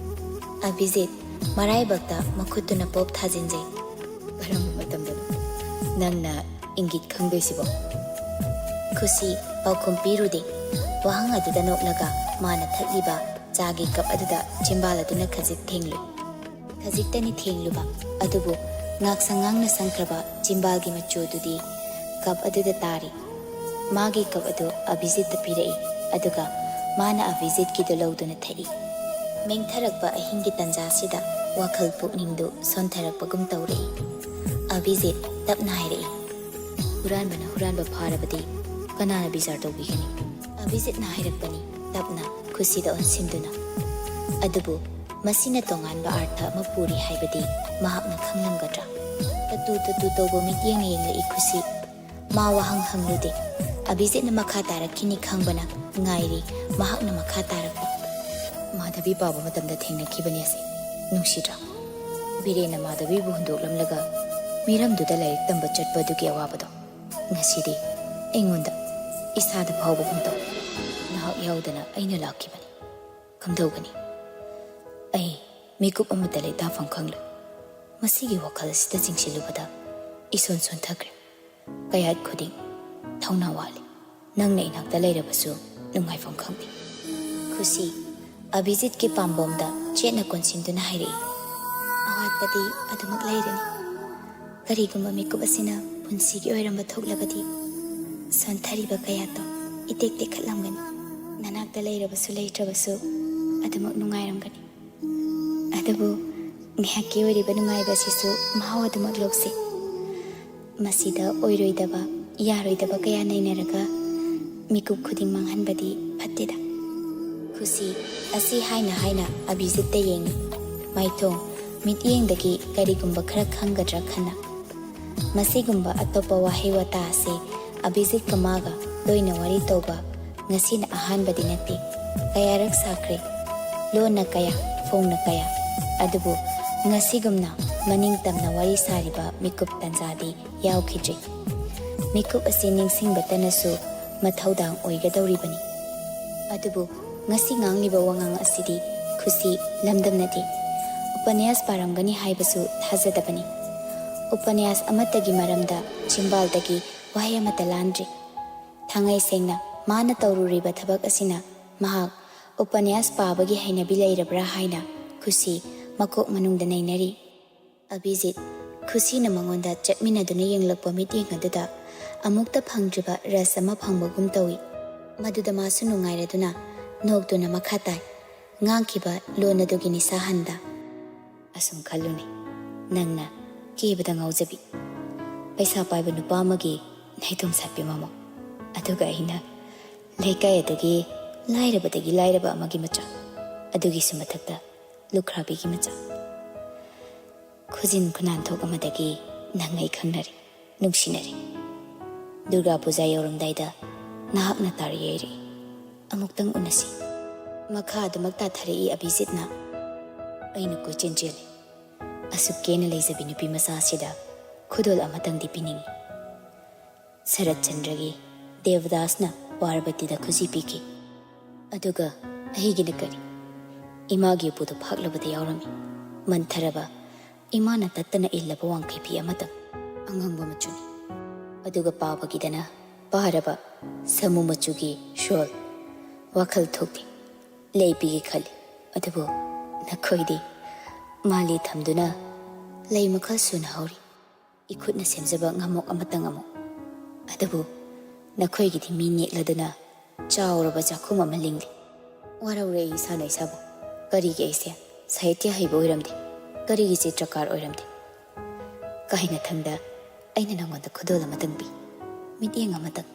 ꯑꯚꯤꯖꯤꯠ ꯃꯔꯥꯏꯕꯛꯇ ꯃꯈꯨꯠꯇꯨꯅ ꯄꯣꯞ ꯊꯥꯖꯤꯟꯖꯩ꯫ ꯀꯔꯝꯕ ꯃꯇꯝꯗꯅꯣ ꯅꯪꯅ ꯏꯪꯒꯤꯠ ꯈꯪꯗꯣꯏꯁꯤꯕꯣ? ꯈꯨꯁꯤ ꯄꯥꯎꯈꯨꯝ ꯄꯤꯔꯨꯗꯦ꯫ ꯋꯥꯍꯪ ꯑꯗꯨꯗ ꯅꯣꯛꯂꯒ ꯃꯥꯅ ꯊꯛꯂꯤꯕ ꯆꯥꯒꯤ ꯀꯞ ꯑꯗꯨꯗ ꯆꯤꯝꯕꯥꯜ ꯑꯗꯨꯅ ꯈꯖꯤꯛ ꯊꯦꯡꯂꯨꯏ꯫ ꯈꯖꯤꯛꯇꯅꯤ ꯊꯦꯡꯂꯨꯕ, ꯑꯗꯨꯕꯨ ꯉꯥꯛꯁꯪ ꯉꯥꯡꯅ ꯁꯪꯈ꯭ꯔꯕ ꯆꯤꯝꯕꯥꯜꯒꯤ ꯃꯆꯨꯗꯨꯗꯤ ꯀꯞ ꯑꯗꯨꯗ ꯇꯥꯔꯤ꯫ ꯃꯥꯒꯤ ꯀꯞ ꯑꯗꯨ ꯑꯚꯤꯖꯤꯠꯇ ꯄꯤꯔꯛꯏ, ꯑꯗꯨꯒ ꯃꯥꯅ ꯑꯚꯤꯖꯤꯠꯀꯤꯗꯨ ꯂꯧꯗꯨꯅ ꯊꯛꯏ꯫ ꯃꯦꯡꯊꯔꯛꯄ ꯑꯍꯤꯡꯒꯤ ꯇꯟꯖꯥꯁꯤꯗ ꯋꯥꯈꯜ ꯄꯨꯛꯅꯤꯡꯗꯨ ꯁꯣꯟꯊꯔꯛꯄꯒꯨꯝ ꯇꯧꯔꯛꯏ꯫ ꯑꯚꯤꯖꯤꯠ ꯇꯞꯅ ꯍꯥꯏꯔꯛꯏ, "ꯍꯨꯔꯥꯟꯕꯅ ꯍꯨꯔꯥꯟꯕ ꯐꯥꯔꯕꯗꯤ ꯀꯅꯥꯅ ꯕꯤꯆꯥꯔ ꯇꯧꯕꯤꯒꯅꯤ?" ꯑꯚꯤꯖꯤꯠꯅ ꯍꯥꯏꯔꯛꯄꯅꯤ, ꯇꯞꯅ ꯈꯨꯁꯤꯗ ꯑꯣꯟꯁꯤꯟꯗꯨꯅ꯫ ꯑꯗꯨꯕꯨ ꯃꯁꯤꯅ ꯇꯣꯉꯥꯟꯕ ꯑꯔꯊ ꯑꯃ ꯄꯨꯔꯤ ꯍꯥꯏꯕꯗꯤ ꯃꯍꯥꯛꯅ ꯈꯪꯂꯝꯒꯗ꯭ꯔꯥ? ꯇꯇꯨ ꯇꯇꯨ ꯇꯧꯕ ꯃꯤꯠꯌꯦꯡꯅ ꯌꯦꯡꯂꯛꯏ ꯈꯨꯁꯤ꯫ ꯃꯥ ꯋꯥꯍꯪ ꯍꯪꯂꯨꯗꯦ꯫ ꯑꯚꯤꯖꯤꯠꯅ ꯃꯈꯥ ꯇꯥꯔꯛꯈꯤꯅꯤ ꯈꯪꯕꯅ ꯉꯥꯏꯔꯤ꯫ ꯃꯍꯥꯛꯅ ꯃꯈꯥ ꯇꯥꯔꯛꯄ, "ꯃꯥꯙꯕꯤ ꯄꯥꯕ ꯃꯇꯝꯗ ꯊꯦꯡꯅꯈꯤꯕꯅꯤ ꯑꯁꯤ꯫ ꯅꯨꯡꯁꯤꯗ꯭ꯔꯥ? ꯕꯤꯔꯦꯟꯅ ꯃꯥꯙꯕꯤꯕꯨ ꯍꯨꯟꯗꯣꯛꯂꯝꯂꯒ ꯃꯤꯔꯝꯗꯨꯗ ꯂꯥꯏꯔꯤꯛ ꯇꯝꯕ ꯆꯠꯄ ꯑꯗꯨꯒꯤ ꯑꯋꯥꯕꯗꯣ ꯉꯁꯤꯗꯤ ꯑꯩꯉꯣꯟꯗ ꯏꯁꯥꯗ ꯐꯥꯎꯕꯒꯨꯝ ꯇꯧ꯫ ꯅꯍꯥꯛ ꯌꯥꯎꯗꯅ ꯑꯩꯅ ꯂꯥꯛꯈꯤꯕꯅꯤ꯫ ꯀꯝꯗꯧꯒꯅꯤ? ꯑꯩ ꯃꯤꯀꯨꯞ ꯑꯃꯠꯇ ꯂꯩꯇꯥꯐꯝ ꯈꯪꯂꯣꯏ꯫ ꯃꯁꯤꯒꯤ ꯋꯥꯈꯜ ꯑꯁꯤꯗ ꯆꯤꯡꯁꯤꯜꯂꯨꯕꯗ ꯏꯁꯣꯟ ꯁꯣꯟꯊꯈ꯭ꯔꯦ꯫ ꯀꯌꯥꯠ ꯈꯨꯗꯤꯡ ꯊꯧꯅꯥ ꯋꯥꯠꯂꯤ꯫ ꯅꯪꯅ ꯏꯅꯥꯛꯇ ꯂꯩꯔꯕꯁꯨ ꯅꯨꯡꯉꯥꯏꯐꯝ ꯈꯪꯗꯦ꯫" ꯈꯨꯁꯤ ꯑꯚꯤꯖꯤꯠꯀꯤ ꯄꯥꯝꯕꯣꯝꯗ ꯆꯦꯠꯅ ꯀꯣꯟꯁꯤꯟꯗꯨꯅ ꯍꯥꯏꯔꯛꯏ, "ꯑꯋꯥꯠꯄꯗꯤ ꯑꯗꯨꯃꯛ ꯂꯩꯔꯅꯤ꯫ ꯀꯔꯤꯒꯨꯝꯕ ꯃꯤꯀꯨꯞ ꯑꯁꯤꯅ ꯄꯨꯟꯁꯤꯒꯤ ꯑꯣꯏꯔꯝꯕ ꯊꯣꯛꯂꯕꯗꯤ, ꯁꯣꯟꯊꯔꯤꯕ ꯀꯌꯥꯠꯇꯣ ꯏꯇꯦꯛ ꯇꯦꯛꯈꯠꯂꯝꯒꯅꯤ꯫ ꯅꯅꯥꯛꯇ ꯂꯩꯔꯕꯁꯨ ꯂꯩꯇ꯭ꯔꯕꯁꯨ ꯑꯗꯨꯃꯛ ꯅꯨꯡꯉꯥꯏꯔꯝꯒꯅꯤ꯫ ꯑꯗꯨꯕꯨ ꯉꯥꯏꯍꯥꯛꯀꯤ ꯑꯣꯏꯔꯤꯕ ꯅꯨꯡꯉꯥꯏꯕ ꯑꯁꯤꯁꯨ ꯃꯍꯥꯎ ꯑꯗꯨꯃꯛ ꯂꯧꯁꯤ꯫ ꯃꯁꯤꯗ ꯑꯣꯏꯔꯣꯏꯗꯕ, ꯌꯥꯔꯣꯏꯗꯕ ꯀꯌꯥ ꯅꯩꯅꯔꯒ ꯃꯤꯀꯨꯞ ꯈꯨꯗꯤꯡ ꯃꯥꯡꯍꯟꯕꯗꯤ ꯐꯠꯇꯦꯗ꯫" ꯈꯨꯁꯤ ꯑꯁꯤ ꯍꯥꯏꯅ ꯍꯥꯏꯅ ꯑꯚꯤꯖꯤꯠꯇ ꯌꯦꯡꯏ꯫ ꯃꯥꯏꯊꯣꯡ ꯃꯤꯠꯌꯦꯡꯗꯒꯤ ꯀꯔꯤꯒꯨꯝꯕ ꯈꯔ ꯈꯪꯒꯗ꯭ꯔꯥ ꯈꯟꯅ꯫ ꯃꯁꯤꯒꯨꯝꯕ ꯑꯇꯣꯞꯄ ꯋꯥꯍꯩ ꯋꯥꯇꯥ ꯑꯁꯤ ꯑꯚꯤꯖꯤꯠꯀ ꯃꯥꯒ ꯇꯣꯏꯅ ꯋꯥꯔꯤ ꯇꯧꯕ ꯉꯁꯤꯅ ꯑꯍꯥꯟꯕꯗꯤ ꯅꯠꯇꯦ꯫ ꯀꯌꯥꯔꯛ ꯁꯥꯈ꯭ꯔꯦ꯫ ꯂꯣꯟꯅ ꯀꯌꯥ, ꯐꯣꯡꯅ ꯀꯌꯥ꯫ ꯑꯗꯨꯕꯨ ꯉꯁꯤꯒꯨꯝꯅ ꯃꯅꯤꯡ ꯇꯝꯅ ꯋꯥꯔꯤ ꯁꯥꯔꯤꯕ ꯃꯤꯀꯨꯞ ꯇꯟꯖꯥꯗꯤ ꯌꯥꯎꯈꯤꯗ꯭ꯔꯤ꯫ ꯃꯤꯀꯨꯞ ꯑꯁꯤ ꯅꯤꯡꯁꯤꯡꯕꯇꯅꯁꯨ ꯃꯊꯧꯗꯥꯡ ꯑꯣꯏꯒꯗꯧꯔꯤꯕꯅꯤ꯫ ꯑꯗꯨꯕꯨ ꯉꯁꯤ ꯉꯥꯡꯂꯤꯕ ꯋꯥꯉꯥꯡ ꯑꯁꯤꯗꯤ ꯈꯨꯁꯤ ꯂꯝꯗꯝꯅꯗꯦ꯫ ꯎꯄꯅ꯭ꯌꯥꯁ ꯄꯥꯔꯝꯒꯅꯤ ꯍꯥꯏꯕꯁꯨ ꯊꯥꯖꯗꯕꯅꯤ꯫ ꯎꯄꯅ꯭ꯌꯥꯁ ꯑꯃꯠꯇꯒꯤ ꯃꯔꯝꯗ ꯆꯤꯝꯕꯥꯜꯗꯒꯤ ꯋꯥꯍꯩ ꯑꯃꯠꯇ ꯂꯥꯟꯗ꯭ꯔꯤ꯫ ꯊꯥꯡꯉꯩ ꯁꯦꯡꯅ ꯃꯥꯅ ꯇꯧꯔꯨꯔꯤꯕ ꯊꯕꯛ ꯑꯁꯤꯅ ꯃꯍꯥꯛ ꯎꯄꯅ꯭ꯌꯥꯁ ꯄꯥꯕꯒꯤ ꯍꯩꯅꯕꯤ ꯂꯩꯔꯕ꯭ꯔꯥ ꯍꯥꯏꯅ ꯈꯨꯁꯤ ꯃꯀꯣꯛ ꯃꯅꯨꯡꯗ ꯅꯩꯅꯔꯤ꯫ ꯑꯚꯤꯖꯤꯠ, ꯈꯨꯁꯤꯅ ꯃꯉꯣꯟꯗ ꯆꯠꯃꯤꯟꯅꯗꯨꯅ ꯌꯦꯡꯂꯛꯄ ꯃꯤꯠꯌꯦꯡ ꯑꯗꯨꯗ ꯑꯃꯨꯛꯇ ꯐꯪꯗ꯭ꯔꯤꯕ ꯔꯁ ꯑꯃ ꯐꯪꯕꯒꯨꯝ ꯇꯧꯏ꯫ ꯃꯗꯨꯗ ꯃꯥꯁꯨ ꯅꯨꯡꯉꯥꯏꯔꯗꯨꯅ ꯅꯣꯛꯇꯨꯅ ꯃꯈꯥ ꯇꯥꯏ, ꯉꯥꯡꯈꯤꯕ ꯂꯣꯟ ꯑꯗꯨꯒꯤ ꯅꯤꯁꯥ ꯍꯟꯗ꯫ ꯑꯁꯨꯝ ꯈꯜꯂꯨꯅꯦ, ꯅꯪꯅ ꯀꯦꯕꯗ ꯉꯥꯎꯖꯕꯤ, ꯄꯩꯁꯥ ꯄꯥꯏꯕ ꯅꯨꯄꯥ ꯑꯃꯒꯤ ꯅꯥꯏꯇꯣꯝ ꯁꯥꯠꯄꯤ ꯃꯃꯧ, ꯑꯗꯨꯒ ꯑꯩꯅ ꯂꯩꯀꯥꯏ ꯑꯗꯨꯒꯤ ꯂꯥꯏꯔꯕꯗꯒꯤ ꯂꯥꯏꯔꯕ ꯑꯃꯒꯤ ꯃꯆꯥ, ꯑꯗꯨꯒꯤꯁꯨ ꯃꯊꯛꯇ ꯂꯨꯈ꯭ꯔꯥꯕꯤꯒꯤ ꯃꯆꯥ꯫ ꯈꯨꯖꯤꯟ ꯈꯨꯅꯥꯟꯊꯣꯛ ꯑꯃꯗꯒꯤ ꯅꯪ ꯑꯩ ꯈꯪꯅꯔꯦ, ꯅꯨꯡꯁꯤꯅꯔꯦ꯫ ꯗꯨꯔꯒꯥ ꯄꯨꯖꯥ ꯌꯧꯔꯝꯗꯥꯏꯗ ꯅꯍꯥꯛꯅ ꯇꯥꯔꯤ ꯌꯩꯔꯛꯏ꯫ ꯑꯃꯨꯛꯇꯪ ꯎꯅꯁꯤ꯫ ꯃꯈꯥ ꯑꯗꯨꯃꯛ ꯇꯥꯊꯔꯛꯏ ꯑꯚꯤꯖꯤꯠꯅ꯫ ꯑꯩꯅ ꯀꯣꯏꯆꯦꯟ ꯆꯦꯜꯂꯤ꯫ ꯑꯁꯨꯛ ꯀꯦꯅ ꯂꯩꯖꯕꯤ ꯅꯨꯄꯤ ꯃꯆꯥ ꯑꯁꯤꯗ ꯈꯨꯗꯣꯜ ꯑꯃꯇꯪꯗꯤ ꯄꯤꯅꯤꯡꯏ꯫ ꯁꯔꯠ ꯆꯟꯗ꯭ꯔꯒꯤ ꯗꯦꯕꯗꯥꯁꯅ ꯄꯥꯔꯕꯇꯤꯗ ꯈꯨꯖꯤ ꯄꯤꯈꯤ꯫ ꯑꯗꯨꯒ ꯑꯩꯒꯤꯅ ꯀꯔꯤ? ꯏꯃꯥꯒꯤ ꯎꯄꯨꯗꯨ ꯐꯥꯛꯂꯕꯗ ꯌꯥꯎꯔꯝꯃꯤ꯫ ꯃꯟꯊꯔꯕ, ꯏꯃꯥꯅ ꯇꯠꯇꯅ ꯏꯜꯂꯕ ꯋꯥꯡꯈꯩ ꯐꯤ ꯑꯃꯇꯪ, ꯑꯉꯥꯡꯕ ꯃꯆꯨꯅꯤ꯫ ꯑꯗꯨꯒ ꯄꯥꯕꯒꯤꯗꯅ ꯄꯥꯔꯕ ꯁꯃꯨ ꯃꯆꯨꯒꯤ ꯁꯣꯜ꯫ ꯋꯥꯈꯜ ꯊꯣꯛꯇꯦ꯫ ꯂꯩ ꯄꯤꯒꯦ ꯈꯜꯂꯤ꯫ ꯑꯗꯨꯕꯨ ꯅꯈꯣꯏꯗꯤ ꯃꯥꯂꯤ ꯊꯝꯗꯨꯅ ꯂꯩ ꯃꯈꯜ ꯁꯨꯅ ꯍꯧꯔꯤ꯫ ꯏꯈꯨꯠꯅ ꯁꯦꯝꯖꯕ ꯉꯥꯃꯣꯛ ꯑꯃꯇꯪ ꯑꯃꯨꯛ꯫ ꯑꯗꯨꯕꯨ ꯅꯈꯣꯏꯒꯤꯗꯤ ꯃꯤ ꯅꯦꯛꯂꯗꯨꯅ ꯆꯥꯎꯔꯕ ꯆꯥꯛꯈꯨꯝ ꯑꯃ ꯂꯤꯡꯂꯤ꯫ ꯋꯥꯔꯧꯔꯦ ꯑꯩ ꯏꯁꯥꯅ ꯏꯁꯥꯕꯨ꯫ ꯀꯔꯤꯒꯤ ꯑꯩꯁꯦ ꯁꯥꯍꯤꯇ꯭ꯌ ꯍꯩꯕ ꯑꯣꯏꯔꯝꯗꯦ? ꯀꯔꯤꯒꯤ ꯆꯤꯇ꯭ꯔꯀꯥꯔ ꯑꯣꯏꯔꯝꯗꯦ? ꯀꯥꯏꯅꯊꯪꯗ ꯑꯩꯅ ꯅꯉꯣꯟꯗ ꯈꯨꯗꯣꯜ ꯑꯃꯇꯪ ꯄꯤ, ꯃꯤꯠꯌꯦꯡ ꯑꯃꯇꯪ꯫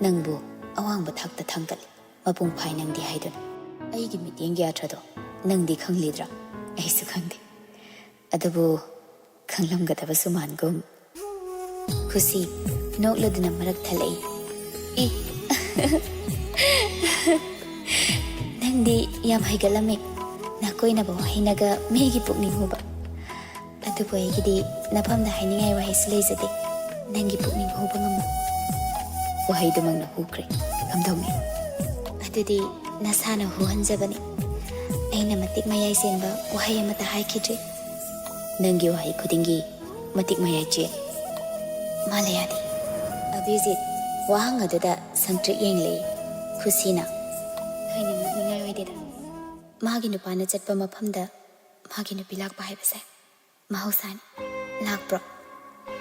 ꯅꯪꯕꯨ ꯑꯋꯥꯡꯕ ꯊꯥꯛꯇ ꯊꯥꯡꯒꯠꯂꯤ, ꯃꯄꯨꯡ ꯐꯥꯏ ꯅꯪꯗꯤ ꯍꯥꯏꯗꯨꯅ꯫ ꯑꯩꯒꯤ ꯃꯤꯠꯌꯦꯡꯒꯤ ꯑꯥꯔꯊꯗꯣ ꯅꯪꯗꯤ ꯈꯪꯂꯤꯗ꯭ꯔꯥ? ꯑꯩꯁꯨ ꯈꯪꯗꯦ꯫ ꯑꯗꯨꯕꯨ ꯈꯪꯂꯝꯒꯗꯕꯁꯨ ꯃꯥꯟꯒꯨꯝ꯫ ꯈꯨꯁꯤ ꯅꯣꯛꯂꯗꯨꯅ ꯃꯔꯛ ꯊꯠꯂꯛꯏ꯫ ꯑꯦ, ꯅꯪꯗꯤ ꯌꯥꯝ ꯍꯩꯒꯠꯂꯝꯃꯤ꯫ ꯅꯥꯀꯣꯏꯅꯕ ꯋꯥꯍꯩꯅꯒ ꯃꯤꯒꯤ ꯄꯨꯛꯅꯤꯡ ꯍꯨꯕ꯫ ꯑꯗꯨꯕꯨ ꯑꯩꯒꯤꯗꯤ ꯅꯐꯝꯗ ꯍꯥꯏꯅꯤꯡꯉꯥꯏ ꯋꯥꯍꯩꯁꯨ ꯂꯩꯖꯗꯦ꯫ ꯅꯪꯒꯤ ꯄꯨꯛꯅꯤꯡ ꯍꯨꯕ ꯉꯝꯕ ꯋꯥꯍꯩꯗꯨꯃꯛꯅ ꯍꯨꯈ꯭ꯔꯦ꯫ ꯀꯝꯗꯧꯅꯤ? ꯑꯗꯨꯗꯤ ꯅꯁꯥꯅ ꯍꯨꯍꯟꯖꯕꯅꯤ꯫ ꯑꯩꯅ ꯃꯇꯤꯛ ꯃꯌꯥꯏ ꯆꯦꯟꯕ ꯋꯥꯍꯩ ꯑꯃꯠꯇ ꯍꯥꯏꯈꯤꯗ꯭ꯔꯤ꯫ ꯅꯪꯒꯤ ꯋꯥꯍꯩ ꯈꯨꯗꯤꯡꯒꯤ ꯃꯇꯤꯛ ꯃꯌꯥꯏ ꯆꯦꯜꯂꯤ꯫ ꯃꯥꯂꯌꯥꯗꯤ꯫ ꯑꯚꯤꯖꯤꯠ ꯋꯥꯍꯪ ꯑꯗꯨꯗ ꯁꯪꯇ꯭ꯔꯤꯛ ꯌꯦꯡꯂꯛꯏ꯫ ꯈꯨꯁꯤꯅ, ꯊꯣꯏꯅ ꯉꯛꯅꯤꯡꯉꯥꯏ ꯑꯣꯏꯗꯦꯗ꯫ ꯃꯥꯒꯤ ꯅꯨꯄꯥꯅ ꯆꯠꯄ ꯃꯐꯝꯗ ꯃꯥꯒꯤ ꯅꯨꯄꯤ ꯂꯥꯛꯄ ꯍꯥꯏꯕꯁꯦ ꯃꯍꯧꯁꯥꯅꯤ꯫ ꯂꯥꯛꯄ꯭ꯔꯣ?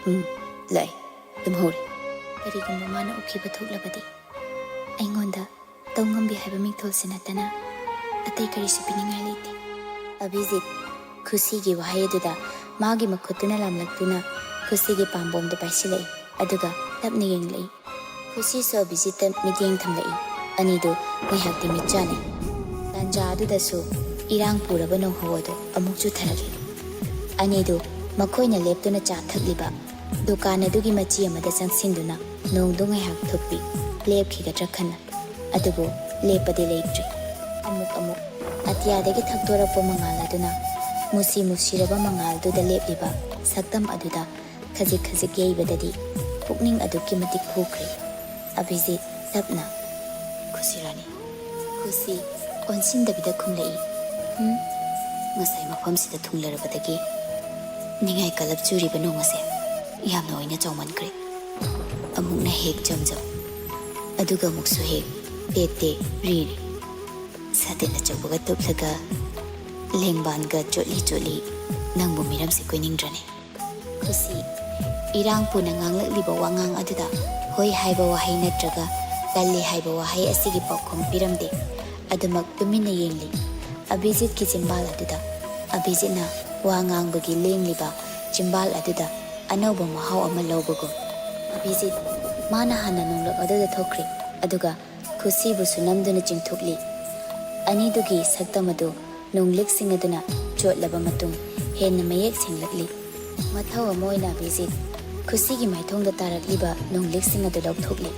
ꯎꯝ, ꯂꯥꯛꯏ꯫ ꯇꯨꯝꯍꯧꯔꯤ꯫ ꯀꯔꯤꯒꯨꯝꯕ ꯃꯥꯅ ꯎꯈꯤꯕ ꯊꯣꯛꯂꯕꯗꯤ? ꯑꯩꯉꯣꯟꯗ ꯇꯧꯉꯝꯕꯤ ꯍꯥꯏꯕ ꯃꯤꯡꯊꯣꯜꯁꯤ ꯅꯠꯇꯅ ꯑꯇꯩ ꯀꯔꯤꯁꯨ ꯄꯤꯅꯤꯡꯉꯥꯏ ꯂꯩꯇꯦ꯫ ꯑꯚꯤꯖꯤꯠ ꯈꯨꯁꯤꯒꯤ ꯋꯥꯍꯩ ꯑꯗꯨꯗ ꯃꯥꯒꯤ ꯃꯈꯨꯠꯇꯨꯅ ꯂꯥꯝꯂꯛꯇꯨꯅ ꯈꯨꯁꯤꯒꯤ ꯄꯥꯝꯕꯣꯝꯗꯨ ꯄꯥꯏꯁꯤꯜꯂꯛꯏ, ꯑꯗꯨꯒ ꯇꯞꯅ ꯌꯦꯡꯂꯛꯏ꯫ ꯈꯨꯁꯤꯁꯨ ꯑꯚꯤꯖꯤꯠꯇ ꯃꯤꯠꯌꯦꯡ ꯊꯝꯂꯛꯏ꯫ ꯑꯅꯤꯗꯨ ꯉꯥꯏꯍꯥꯛꯇꯤ ꯃꯤꯠ ꯆꯥꯟꯅꯩ꯫ ꯇꯥꯟꯖꯥ ꯑꯗꯨꯗꯁꯨ ꯏꯔꯥꯡ ꯄꯨꯔꯕ ꯅꯣꯡꯍꯧ ꯑꯗꯨ ꯑꯃꯨꯛ ꯆꯨꯊꯔꯛꯂꯤ꯫ ꯑꯅꯤꯗꯨ ꯃꯈꯣꯏꯅ ꯂꯦꯞꯇꯨꯅ ꯆꯥ ꯊꯛꯂꯤꯕ ꯗꯨꯀꯥꯟ ꯑꯗꯨꯒꯤ ꯃꯆꯤ ꯑꯃꯗ ꯆꯪꯁꯤꯟꯗꯨꯅ ꯅꯣꯡꯗꯨ ꯉꯥꯏꯍꯥꯛ ꯊꯨꯞꯄꯤ, ꯂꯦꯞꯈꯤꯒꯗ꯭ꯔꯥ ꯈꯟꯅ꯫ ꯑꯗꯨꯕꯨ ꯂꯦꯞꯄꯗꯤ ꯂꯩꯇ꯭ꯔꯤ꯫ ꯑꯃꯨꯛ ꯑꯃꯨꯛ ꯑꯇꯤꯌꯥꯗꯒꯤ ꯊꯛꯇꯣꯔꯛꯄ ꯃꯉꯥꯜ ꯑꯗꯨꯅ ꯃꯨꯁꯤ ꯃꯨꯁꯤꯔꯕ ꯃꯉꯥꯜꯗꯨꯗ ꯂꯦꯞꯂꯤꯕ ꯁꯛꯇꯝ ꯑꯗꯨꯗ ꯈꯖꯤꯛ ꯈꯖꯤꯛ ꯌꯩꯕꯗꯗꯤ ꯄꯨꯛꯅꯤꯡ ꯑꯗꯨꯛꯀꯤ ꯃꯇꯤꯛ ꯍꯨꯈ꯭ꯔꯦ꯫ ꯑꯚꯤꯖꯤꯠ ꯇꯞꯅ, "ꯈꯨꯁꯤ ꯔꯥꯅꯤ?" ꯈꯨꯁꯤ ꯑꯣꯟꯁꯤꯟꯗꯕꯤꯗ ꯈꯨꯝꯂꯛꯏ, "ꯎꯝ, ꯉꯁꯥꯏ ꯃꯐꯝꯁꯤꯗ ꯊꯨꯡꯂꯔꯕꯗꯒꯤ ꯅꯤꯡꯉꯥꯏ ꯀꯜꯂꯞ ꯆꯨꯔꯤꯕ ꯅꯣꯡ ꯑꯁꯦ ꯌꯥꯝꯅ ꯑꯣꯏꯅ ꯆꯥꯎꯃꯟꯈ꯭ꯔꯦ꯫ ꯑꯃꯨꯛꯅ ꯍꯦꯛ ꯖꯝ ꯖꯝ, ꯑꯗꯨꯒ ꯑꯃꯨꯛꯁꯨ ꯍꯦꯛ ꯇꯦꯠ ꯇꯦꯠ ꯔꯤ ꯔꯤ꯫ ꯁꯥꯇꯤꯟ ꯑꯆꯧꯕꯒ ꯇꯨꯞꯂꯒ ꯂꯦꯡꯕꯥꯟꯒ ꯆꯣꯠꯂꯤ ꯆꯣꯠꯂꯤ ꯅꯪꯕꯨ ꯃꯤꯔꯝꯁꯦ ꯀꯣꯏꯅꯤꯡꯗ꯭ꯔꯅꯦ?" ꯈꯨꯁꯤ ꯏꯔꯥꯡ ꯄꯨꯅ ꯉꯥꯡꯂꯛꯂꯤꯕ ꯋꯥꯉꯥꯡ ꯑꯗꯨꯗ ꯍꯣꯏ ꯍꯥꯏꯕ ꯋꯥꯍꯩ ꯅꯠꯇ꯭ꯔꯒ ꯇꯜꯂꯤ ꯍꯥꯏꯕ ꯋꯥꯍꯩ ꯑꯁꯤꯒꯤ ꯄꯥꯎꯈꯨꯝ ꯄꯤꯔꯝꯗꯦ꯫ ꯑꯗꯨꯃꯛ ꯇꯨꯃꯤꯟꯅ ꯌꯦꯡꯂꯤ꯫ ꯑꯚꯤꯖꯤꯠꯀꯤ ꯆꯤꯝꯕꯥꯜ ꯑꯗꯨꯗ꯫ ꯑꯚꯤꯖꯤꯠꯅ ꯋꯥ ꯉꯥꯡꯕꯒꯤ ꯂꯦꯡꯂꯤꯕ ꯆꯤꯝꯕꯥꯜ ꯑꯗꯨꯗ ꯑꯅꯧꯕ ꯃꯍꯥꯎ ꯑꯃ ꯂꯧꯕꯒꯨꯝ꯫ ꯑꯚꯤꯖꯤꯠ, ꯃꯥꯅ ꯍꯥꯟꯅ ꯅꯣꯡꯂꯛ ꯑꯗꯨꯗ ꯊꯣꯛꯈ꯭ꯔꯦ, ꯑꯗꯨꯒ ꯈꯨꯁꯤꯕꯨꯁꯨ ꯅꯝꯗꯨꯅ ꯆꯤꯡꯊꯣꯛꯂꯤ꯫ ꯑꯅꯤꯗꯨꯒꯤ ꯁꯛꯇꯝ ꯑꯗꯨ ꯅꯣꯡꯂꯤꯛꯁꯤꯡ ꯑꯗꯨꯅ ꯆꯣꯠꯂꯕ ꯃꯇꯨꯡ ꯍꯦꯟꯅ ꯃꯌꯦꯛ ꯁꯦꯡꯂꯛꯂꯤ꯫ ꯃꯊꯧ ꯑꯃ ꯑꯣꯏꯅ ꯑꯚꯤꯖꯤꯠ ꯈꯨꯁꯤꯒꯤ ꯃꯥꯏꯊꯣꯡꯗ ꯇꯥꯔꯛꯂꯤꯕ ꯅꯣꯡꯂꯤꯛꯁꯤꯡ ꯑꯗꯨ ꯂꯧꯊꯣꯛꯂꯤ꯫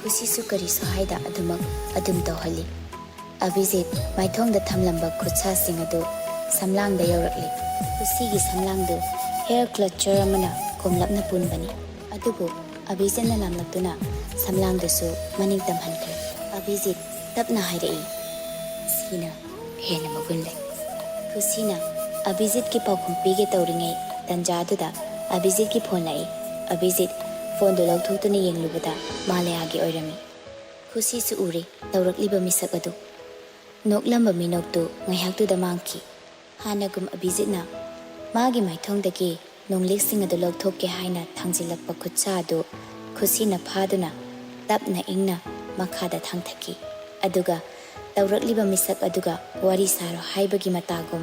ꯈꯨꯁꯤꯁꯨ ꯀꯔꯤꯁꯨ ꯍꯥꯏꯗ ꯑꯗꯨꯃꯛ ꯑꯗꯨꯝ ꯇꯧꯍꯜꯂꯤ꯫ ꯑꯚꯤꯖꯤꯠ ꯃꯥꯏꯊꯣꯡꯗ ꯊꯝꯂꯝꯕ ꯈꯨꯠꯁꯥꯁꯤꯡ ꯑꯗꯨ ꯁꯝꯂꯥꯡꯗ ꯌꯧꯔꯛꯂꯤ꯫ ꯈꯨꯁꯤꯒꯤ ꯁꯝꯂꯥꯡꯗꯨ hair clutcher ꯑꯃꯅ ꯀꯣꯝꯂꯞꯅ ꯄꯨꯟꯕꯅꯤ꯫ ꯑꯗꯨꯕꯨ ꯑꯚꯤꯖꯤꯠꯅ ꯂꯥꯝꯂꯛꯇꯨꯅ ꯁꯝꯂꯥꯡꯗꯨꯁꯨ ꯃꯅꯤꯡ ꯇꯝꯍꯟꯈ꯭ꯔꯦ꯫ ꯑꯚꯤꯖꯤꯠ ꯇꯞꯅ ꯍꯥꯏꯔꯛꯏ, "ꯁꯤꯅ ꯍꯦꯟꯅ ꯃꯒꯨꯟ ꯂꯩ꯫" ꯈꯨꯁꯤꯅ ꯑꯚꯤꯖꯤꯠꯀꯤ ꯄꯥꯎꯈꯨꯝ ꯄꯤꯒꯦ ꯇꯧꯔꯤꯉꯩ ꯇꯟꯖꯥꯗꯨꯗ ꯑꯚꯤꯖꯤꯠꯀꯤ ꯐꯣꯟ ꯂꯥꯛꯏ꯫ ꯑꯚꯤꯖꯤꯠ ꯐꯣꯟꯗꯨ ꯂꯧꯊꯣꯛꯇꯨꯅ ꯌꯦꯡꯂꯨꯕꯗ ꯃꯥꯂꯌꯥꯒꯤ ꯑꯣꯏꯔꯝꯃꯤ꯫ ꯈꯨꯁꯤꯁꯨ ꯎꯔꯦ ꯇꯧꯔꯛꯂꯤꯕ ꯃꯤꯁꯛ ꯑꯗꯨ꯫ ꯅꯣꯛꯂꯝꯕ ꯃꯤꯅꯣꯛꯇꯨ ꯉꯥꯏꯍꯥꯛꯇꯨꯗ ꯃꯥꯡꯈꯤ꯫ ꯍꯥꯟꯅꯒꯨꯝ ꯑꯚꯤꯖꯤꯠꯅ ꯃꯥꯒꯤ ꯃꯥꯏꯊꯣꯡꯗꯒꯤ ꯅꯣꯡꯂꯤꯛꯁꯤꯡ ꯑꯗꯨ ꯂꯧꯊꯣꯛꯀꯦ ꯍꯥꯏꯅ ꯊꯥꯡꯖꯤꯜꯂꯛꯄ ꯈꯨꯠꯁꯥ ꯑꯗꯨ ꯈꯨꯁꯤꯅ ꯐꯥꯗꯨꯅ ꯇꯞꯅ ꯏꯪꯅ ꯃꯈꯥꯗ ꯊꯥꯡꯊꯈꯤ꯫ ꯑꯗꯨꯒ ꯇꯧꯔꯛꯂꯤꯕ ꯃꯤꯁꯛ ꯑꯗꯨꯒ ꯋꯥꯔꯤ ꯁꯥꯔꯣ ꯍꯥꯏꯕꯒꯤ ꯃꯇꯥꯒꯨꯝ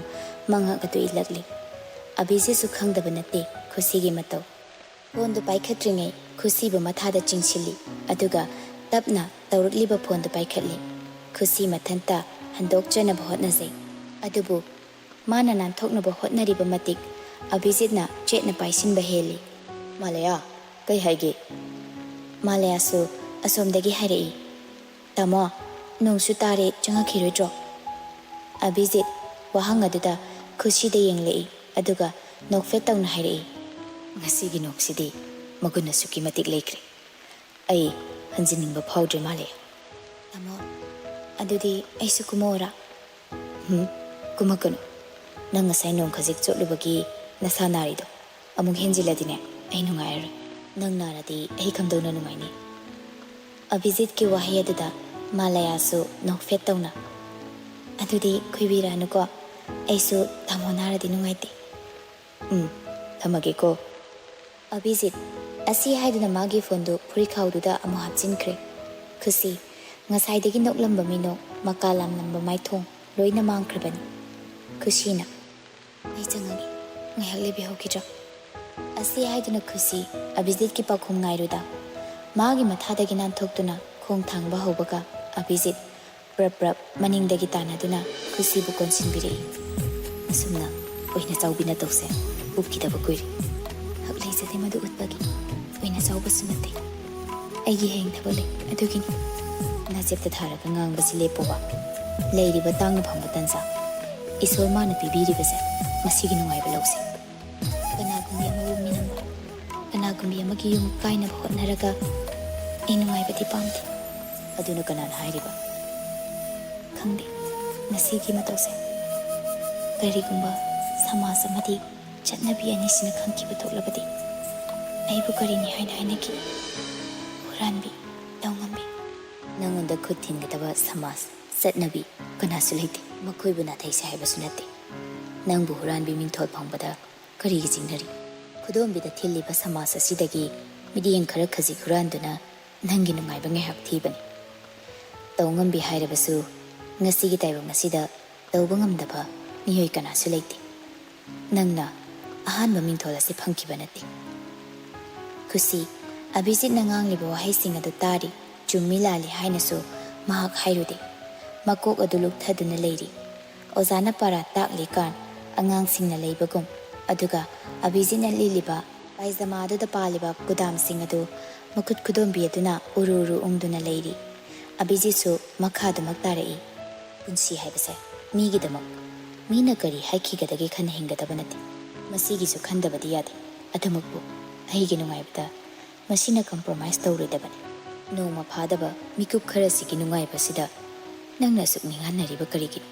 ꯃꯉꯛ ꯑꯗꯨ ꯏꯜꯂꯛꯂꯤ꯫ ꯑꯚꯤꯖꯤꯠꯁꯨ ꯈꯪꯗꯕ ꯅꯠꯇꯦ ꯈꯨꯁꯤꯒꯤ ꯃꯇꯧ꯫ ꯐꯣꯟꯗꯨ ꯄꯥꯏꯈꯠꯇ꯭ꯔꯤꯉꯩ ꯈꯨꯁꯤꯕꯨ ꯃꯊꯥꯗ ꯆꯤꯡꯁꯤꯜꯂꯤ, ꯑꯗꯨꯒ ꯇꯞꯅ ꯇꯧꯔꯛꯂꯤꯕ ꯐꯣꯟꯗꯨ ꯄꯥꯏꯈꯠꯂꯤ꯫ ꯈꯨꯁꯤ ꯃꯊꯟꯇ ꯍꯟꯗꯣꯛꯆꯅꯕ ꯍꯣꯠꯅꯖꯩ, ꯑꯗꯨꯕꯨ ꯃꯥꯅ ꯅꯥꯟꯊꯣꯛꯅꯕ ꯍꯣꯠꯅꯔꯤꯕ ꯃꯇꯤꯛ ꯑꯚꯤꯖꯤꯠꯅ ꯆꯦꯠꯅ ꯄꯥꯏꯁꯤꯟꯕ ꯍꯦꯜꯂꯤ꯫ "ꯃꯥꯂꯌꯥ, ꯀꯩ ꯍꯥꯏꯒꯦ?" ꯃꯥꯂꯌꯥꯁꯨ ꯑꯁꯣꯝꯗꯒꯤ ꯍꯥꯏꯔꯛꯏ, "ꯇꯥꯃꯣ, ꯅꯣꯡꯁꯨ ꯇꯥꯔꯦ, ꯆꯪꯉꯛꯈꯤꯔꯣꯏꯗ꯭ꯔꯣ?" ꯑꯚꯤꯖꯤꯠ ꯋꯥꯍꯪ ꯑꯗꯨꯗ ꯈꯨꯁꯤꯗ ꯌꯦꯡꯂꯛꯏ, ꯑꯗꯨꯒ ꯅꯣꯛꯐꯦꯠ ꯇꯧꯅ ꯍꯥꯏꯔꯛꯏ, "ꯉꯁꯤꯒꯤ ꯅꯣꯡꯁꯤꯗꯤ ꯃꯒꯨꯟ ꯑꯁꯨꯛꯀꯤ ꯃꯇꯤꯛ ꯂꯩꯈ꯭ꯔꯦ꯫ ꯑꯩ ꯍꯟꯖꯤꯟꯅꯤꯡꯕ ꯐꯥꯎꯗ꯭ꯔꯦ ꯃꯥꯂꯦ꯫" "ꯇꯥꯃꯣ, ꯑꯗꯨꯗꯤ ꯑꯩꯁꯨ ꯀꯨꯝꯃꯛꯑꯣꯔꯥ?" "ꯍꯨꯝ, ꯀꯨꯝꯃꯛꯀꯅꯨ꯫ ꯅꯪ ꯉꯁꯥꯏ ꯅꯣꯡ ꯈꯖꯤꯛ ꯆꯣꯠꯂꯨꯕꯒꯤ ꯅꯁꯥ ꯅꯥꯔꯤꯗꯣ ꯑꯃꯨꯛ ꯍꯦꯟꯖꯤꯜꯂꯗꯤꯅꯦ, ꯑꯩ ꯅꯨꯡꯉꯥꯏꯔꯔꯣꯏ꯫ ꯅꯪ ꯅꯥꯔꯗꯤ ꯑꯩ ꯀꯝꯗꯧꯅ ꯅꯨꯡꯉꯥꯏꯅꯤ?" ꯑꯚꯤꯖꯤꯠꯀꯤ ꯋꯥꯍꯩ ꯑꯗꯨꯗ ꯃꯥꯂꯌꯥꯁꯨ ꯅꯣꯛꯐꯦꯠ ꯇꯧꯅ, "ꯑꯗꯨꯗꯤ ꯈꯨꯏꯕꯤꯔꯛꯑꯅꯨꯀꯣ, ꯑꯩꯁꯨ ꯇꯥꯃꯣ ꯅꯥꯔꯗꯤ ꯅꯨꯡꯉꯥꯏꯇꯦ꯫" "ꯎꯝ, ꯊꯝꯃꯒꯦꯀꯣ꯫" ꯑꯚꯤꯖꯤꯠ ꯑꯁꯤ ꯍꯥꯏꯗꯨꯅ ꯃꯥꯒꯤ ꯐꯣꯟꯗꯨ ꯐꯨꯔꯤꯠꯈꯥꯎꯗꯨꯗ ꯑꯃꯨꯛ ꯍꯥꯞꯆꯤꯟꯈ꯭ꯔꯦ꯫ ꯈꯨꯁꯤ, ꯉꯁꯥꯏꯗꯒꯤ ꯅꯣꯛꯂꯝꯕ ꯃꯤꯅꯣꯛ ꯃꯀꯥ ꯂꯥꯝꯂꯝꯕ ꯃꯥꯏꯊꯣꯡ ꯂꯣꯏꯅ ꯃꯥꯡꯈ꯭ꯔꯕꯅꯤ꯫ ꯈꯨꯁꯤꯅ, "ꯑꯩ ꯆꯪꯉꯒꯦ, ꯉꯥꯏꯍꯥꯛ ꯂꯩꯕꯤꯍꯧꯈꯤꯗ꯭ꯔꯣ?" ꯑꯁꯤ ꯍꯥꯏꯗꯨꯅ ꯈꯨꯁꯤ ꯑꯚꯤꯖꯤꯠꯀꯤ ꯄꯥꯎꯈꯨꯝ ꯉꯥꯏꯔꯨꯗ ꯃꯥꯒꯤ ꯃꯊꯥꯗꯒꯤ ꯅꯥꯟꯊꯣꯛꯇꯨꯅ ꯈꯣꯡ ꯊꯥꯡꯕ ꯍꯧꯕꯒ ꯑꯚꯤꯖꯤꯠ ꯄ꯭ꯔꯞ ꯄ꯭ꯔꯞ ꯃꯅꯤꯡꯗꯒꯤ ꯇꯥꯟꯅꯗꯨꯅ ꯈꯨꯁꯤꯕꯨ ꯀꯣꯟꯁꯤꯟꯕꯤꯔꯛꯏ꯫ "ꯑꯁꯨꯝꯅ ꯑꯣꯏꯅ ꯆꯥꯎꯕꯤꯅ ꯇꯧꯁꯦ, ꯎꯈꯤꯗꯕ ꯀꯨꯏꯔꯦ꯫" "ꯍꯛ ꯂꯩꯖꯗꯦ ꯃꯗꯨ ꯎꯠꯄꯒꯤ, ꯑꯣꯏꯅ ꯆꯥꯎꯕꯁꯨ ꯅꯠꯇꯦ꯫ ꯑꯩꯒꯤ ꯍꯌꯦꯡ ꯊꯕꯛ ꯂꯩ, ꯑꯗꯨꯒꯤꯅꯤ꯫" "ꯅꯥꯆꯦꯞꯇ ꯊꯥꯔꯒ ꯉꯥꯡꯕꯁꯤ ꯂꯦꯞꯄꯣꯕ꯫" ꯂꯩꯔꯤꯕ ꯇꯥꯡꯅ ꯐꯪꯕ ꯇꯟꯖꯥ, ꯏꯁꯣꯔ ꯃꯥꯅ ꯄꯤꯕꯤꯔꯤꯕꯁꯦ, ꯃꯁꯤꯒꯤ ꯅꯨꯡꯉꯥꯏꯕ ꯂꯧꯁꯦ꯫ ꯀꯅꯥꯒꯨꯝꯕꯤ ꯑꯃꯕꯨ ꯃꯤꯅꯝꯕ, ꯀꯅꯥꯒꯨꯝꯕꯤ ꯑꯃꯒꯤ ꯌꯨꯝ ꯀꯥꯏꯅꯕ ꯍꯣꯠꯅꯔꯒ ꯑꯩ ꯅꯨꯡꯉꯥꯏꯕꯗꯤ ꯄꯥꯝꯗꯦ꯫ ꯑꯗꯨꯅ ꯀꯅꯥꯅ ꯍꯥꯏꯔꯤꯕ? ꯈꯪꯗꯦ, ꯃꯁꯤꯒꯤ ꯃꯇꯧꯁꯦ꯫ ꯀꯔꯤꯒꯨꯝꯕ ꯁꯃꯥꯖ ꯑꯃꯗꯤ ꯆꯠꯅꯕꯤ ꯑꯅꯤꯁꯤꯅ ꯈꯪꯈꯤꯕ ꯊꯣꯛꯂꯕꯗꯤ ꯑꯩꯕꯨ ꯀꯔꯤꯅꯤ ꯍꯥꯏꯅ ꯍꯥꯏꯅꯈꯤ? ꯍꯨꯔꯥꯟꯕꯤ, ꯂꯧꯉꯝꯕꯤ꯫ ꯅꯪꯉꯣꯟꯗ ꯈꯨꯠ ꯊꯤꯟꯒꯗꯕ ꯁꯃꯥꯖ, ꯆꯠꯅꯕꯤ ꯀꯅꯥꯁꯨ ꯂꯩꯇꯦ꯫ ꯃꯈꯣꯏꯕꯨ ꯅꯥꯊꯩꯁꯦ ꯍꯥꯏꯕꯁꯨ ꯅꯠꯇꯦ꯫ ꯅꯪꯕꯨ ꯍꯨꯔꯥꯟꯕꯤ ꯃꯤꯡꯊꯣꯜ ꯐꯪꯕꯗ ꯀꯔꯤꯒꯤ ꯆꯤꯡꯅꯔꯤ? ꯈꯨꯗꯣꯝꯕꯤꯗ ꯊꯤꯜꯂꯤꯕ ꯁꯃꯥꯖ ꯑꯁꯤꯗꯒꯤ ꯃꯤꯠꯌꯦꯡ ꯈꯔ ꯈꯖꯤꯛ ꯍꯨꯔꯥꯟꯗꯨꯅ ꯅꯪꯒꯤ ꯅꯨꯡꯉꯥꯏꯕ ꯉꯥꯏꯍꯥꯛ ꯊꯤꯕꯅꯤ꯫ ꯇꯧꯉꯝꯕꯤ ꯍꯥꯏꯔꯕꯁꯨ ꯉꯁꯤꯒꯤ ꯇꯥꯏꯕꯪ ꯑꯁꯤꯗ ꯇꯧꯕ ꯉꯝꯗꯕ ꯃꯤꯑꯣꯏ ꯀꯅꯥꯁꯨ ꯂꯩꯇꯦ꯫ ꯅꯪꯅ ꯑꯍꯥꯟꯕ ꯃꯤꯡꯊꯣꯜ ꯑꯁꯤ ꯐꯪꯈꯤꯕ ꯅꯠꯇꯦ꯫ ꯈꯨꯁꯤ, ꯑꯚꯤꯖꯤꯠꯅ ꯉꯥꯡꯂꯤꯕ ꯋꯥꯍꯩꯁꯤꯡ ꯑꯗꯨ ꯇꯥꯔꯤ꯫ ꯆꯨꯝꯃꯤ ꯂꯥꯜꯂꯤ ꯍꯥꯏꯅꯁꯨ ꯃꯍꯥꯛ ꯍꯥꯏꯔꯨꯗꯦ꯫ ꯃꯀꯣꯛ ꯑꯗꯨ ꯂꯨꯞꯊꯗꯨꯅ ꯂꯩꯔꯤ꯫ ꯑꯣꯖꯥꯅ ꯄꯥꯔꯥ ꯇꯥꯛꯂꯤꯀꯥꯟ ꯑꯉꯥꯡꯁꯤꯡꯅ ꯂꯩꯕꯒꯨꯝ, ꯑꯗꯨꯒ ꯑꯚꯤꯖꯤꯠꯅ ꯂꯤꯠꯂꯤꯕ ꯄꯥꯏꯖꯃꯥ ꯑꯗꯨꯗ ꯄꯥꯜꯂꯤꯕ ꯀꯨꯗꯥꯝꯁꯤꯡ ꯑꯗꯨ ꯃꯈꯨꯠ ꯈꯨꯗꯣꯝꯕꯤ ꯑꯗꯨꯅ ꯎꯔꯨ ꯎꯔꯨ ꯎꯪꯗꯨꯅ ꯂꯩꯔꯤ꯫ ꯑꯚꯤꯖꯤꯠꯁꯨ ꯃꯈꯥꯗꯃꯛ ꯇꯥꯔꯛꯏ꯫ ꯄꯨꯟꯁꯤ ꯍꯥꯏꯕꯁꯦ ꯃꯤꯒꯤꯗꯃꯛ, ꯃꯤꯅ ꯀꯔꯤ ꯍꯥꯏꯈꯤꯒꯗꯒꯦ ꯈꯟꯅ ꯍꯤꯡꯒꯗꯕ ꯅꯠꯇꯦ꯫ ꯃꯁꯤꯒꯤꯁꯨ ꯈꯟꯗꯕꯗꯤ ꯌꯥꯗꯦ꯫ ꯑꯗꯨꯃꯛꯄꯨ ꯑꯩꯒꯤ ꯅꯨꯡꯉꯥꯏꯕꯗ ꯃꯁꯤꯅ compromise ꯇꯧꯔꯣꯏꯗꯕꯅꯤ꯫ ꯅꯣꯡꯃ ꯐꯥꯗꯕ ꯃꯤꯀꯨꯞ ꯈꯔꯁꯤꯒꯤ ꯅꯨꯡꯉꯥꯏꯕꯁꯤꯗ ꯅꯪꯅ ꯑꯁꯨꯛ ꯅꯤꯡꯍꯟꯅꯔꯤꯕ ꯀꯔꯤꯒꯤꯅꯣ?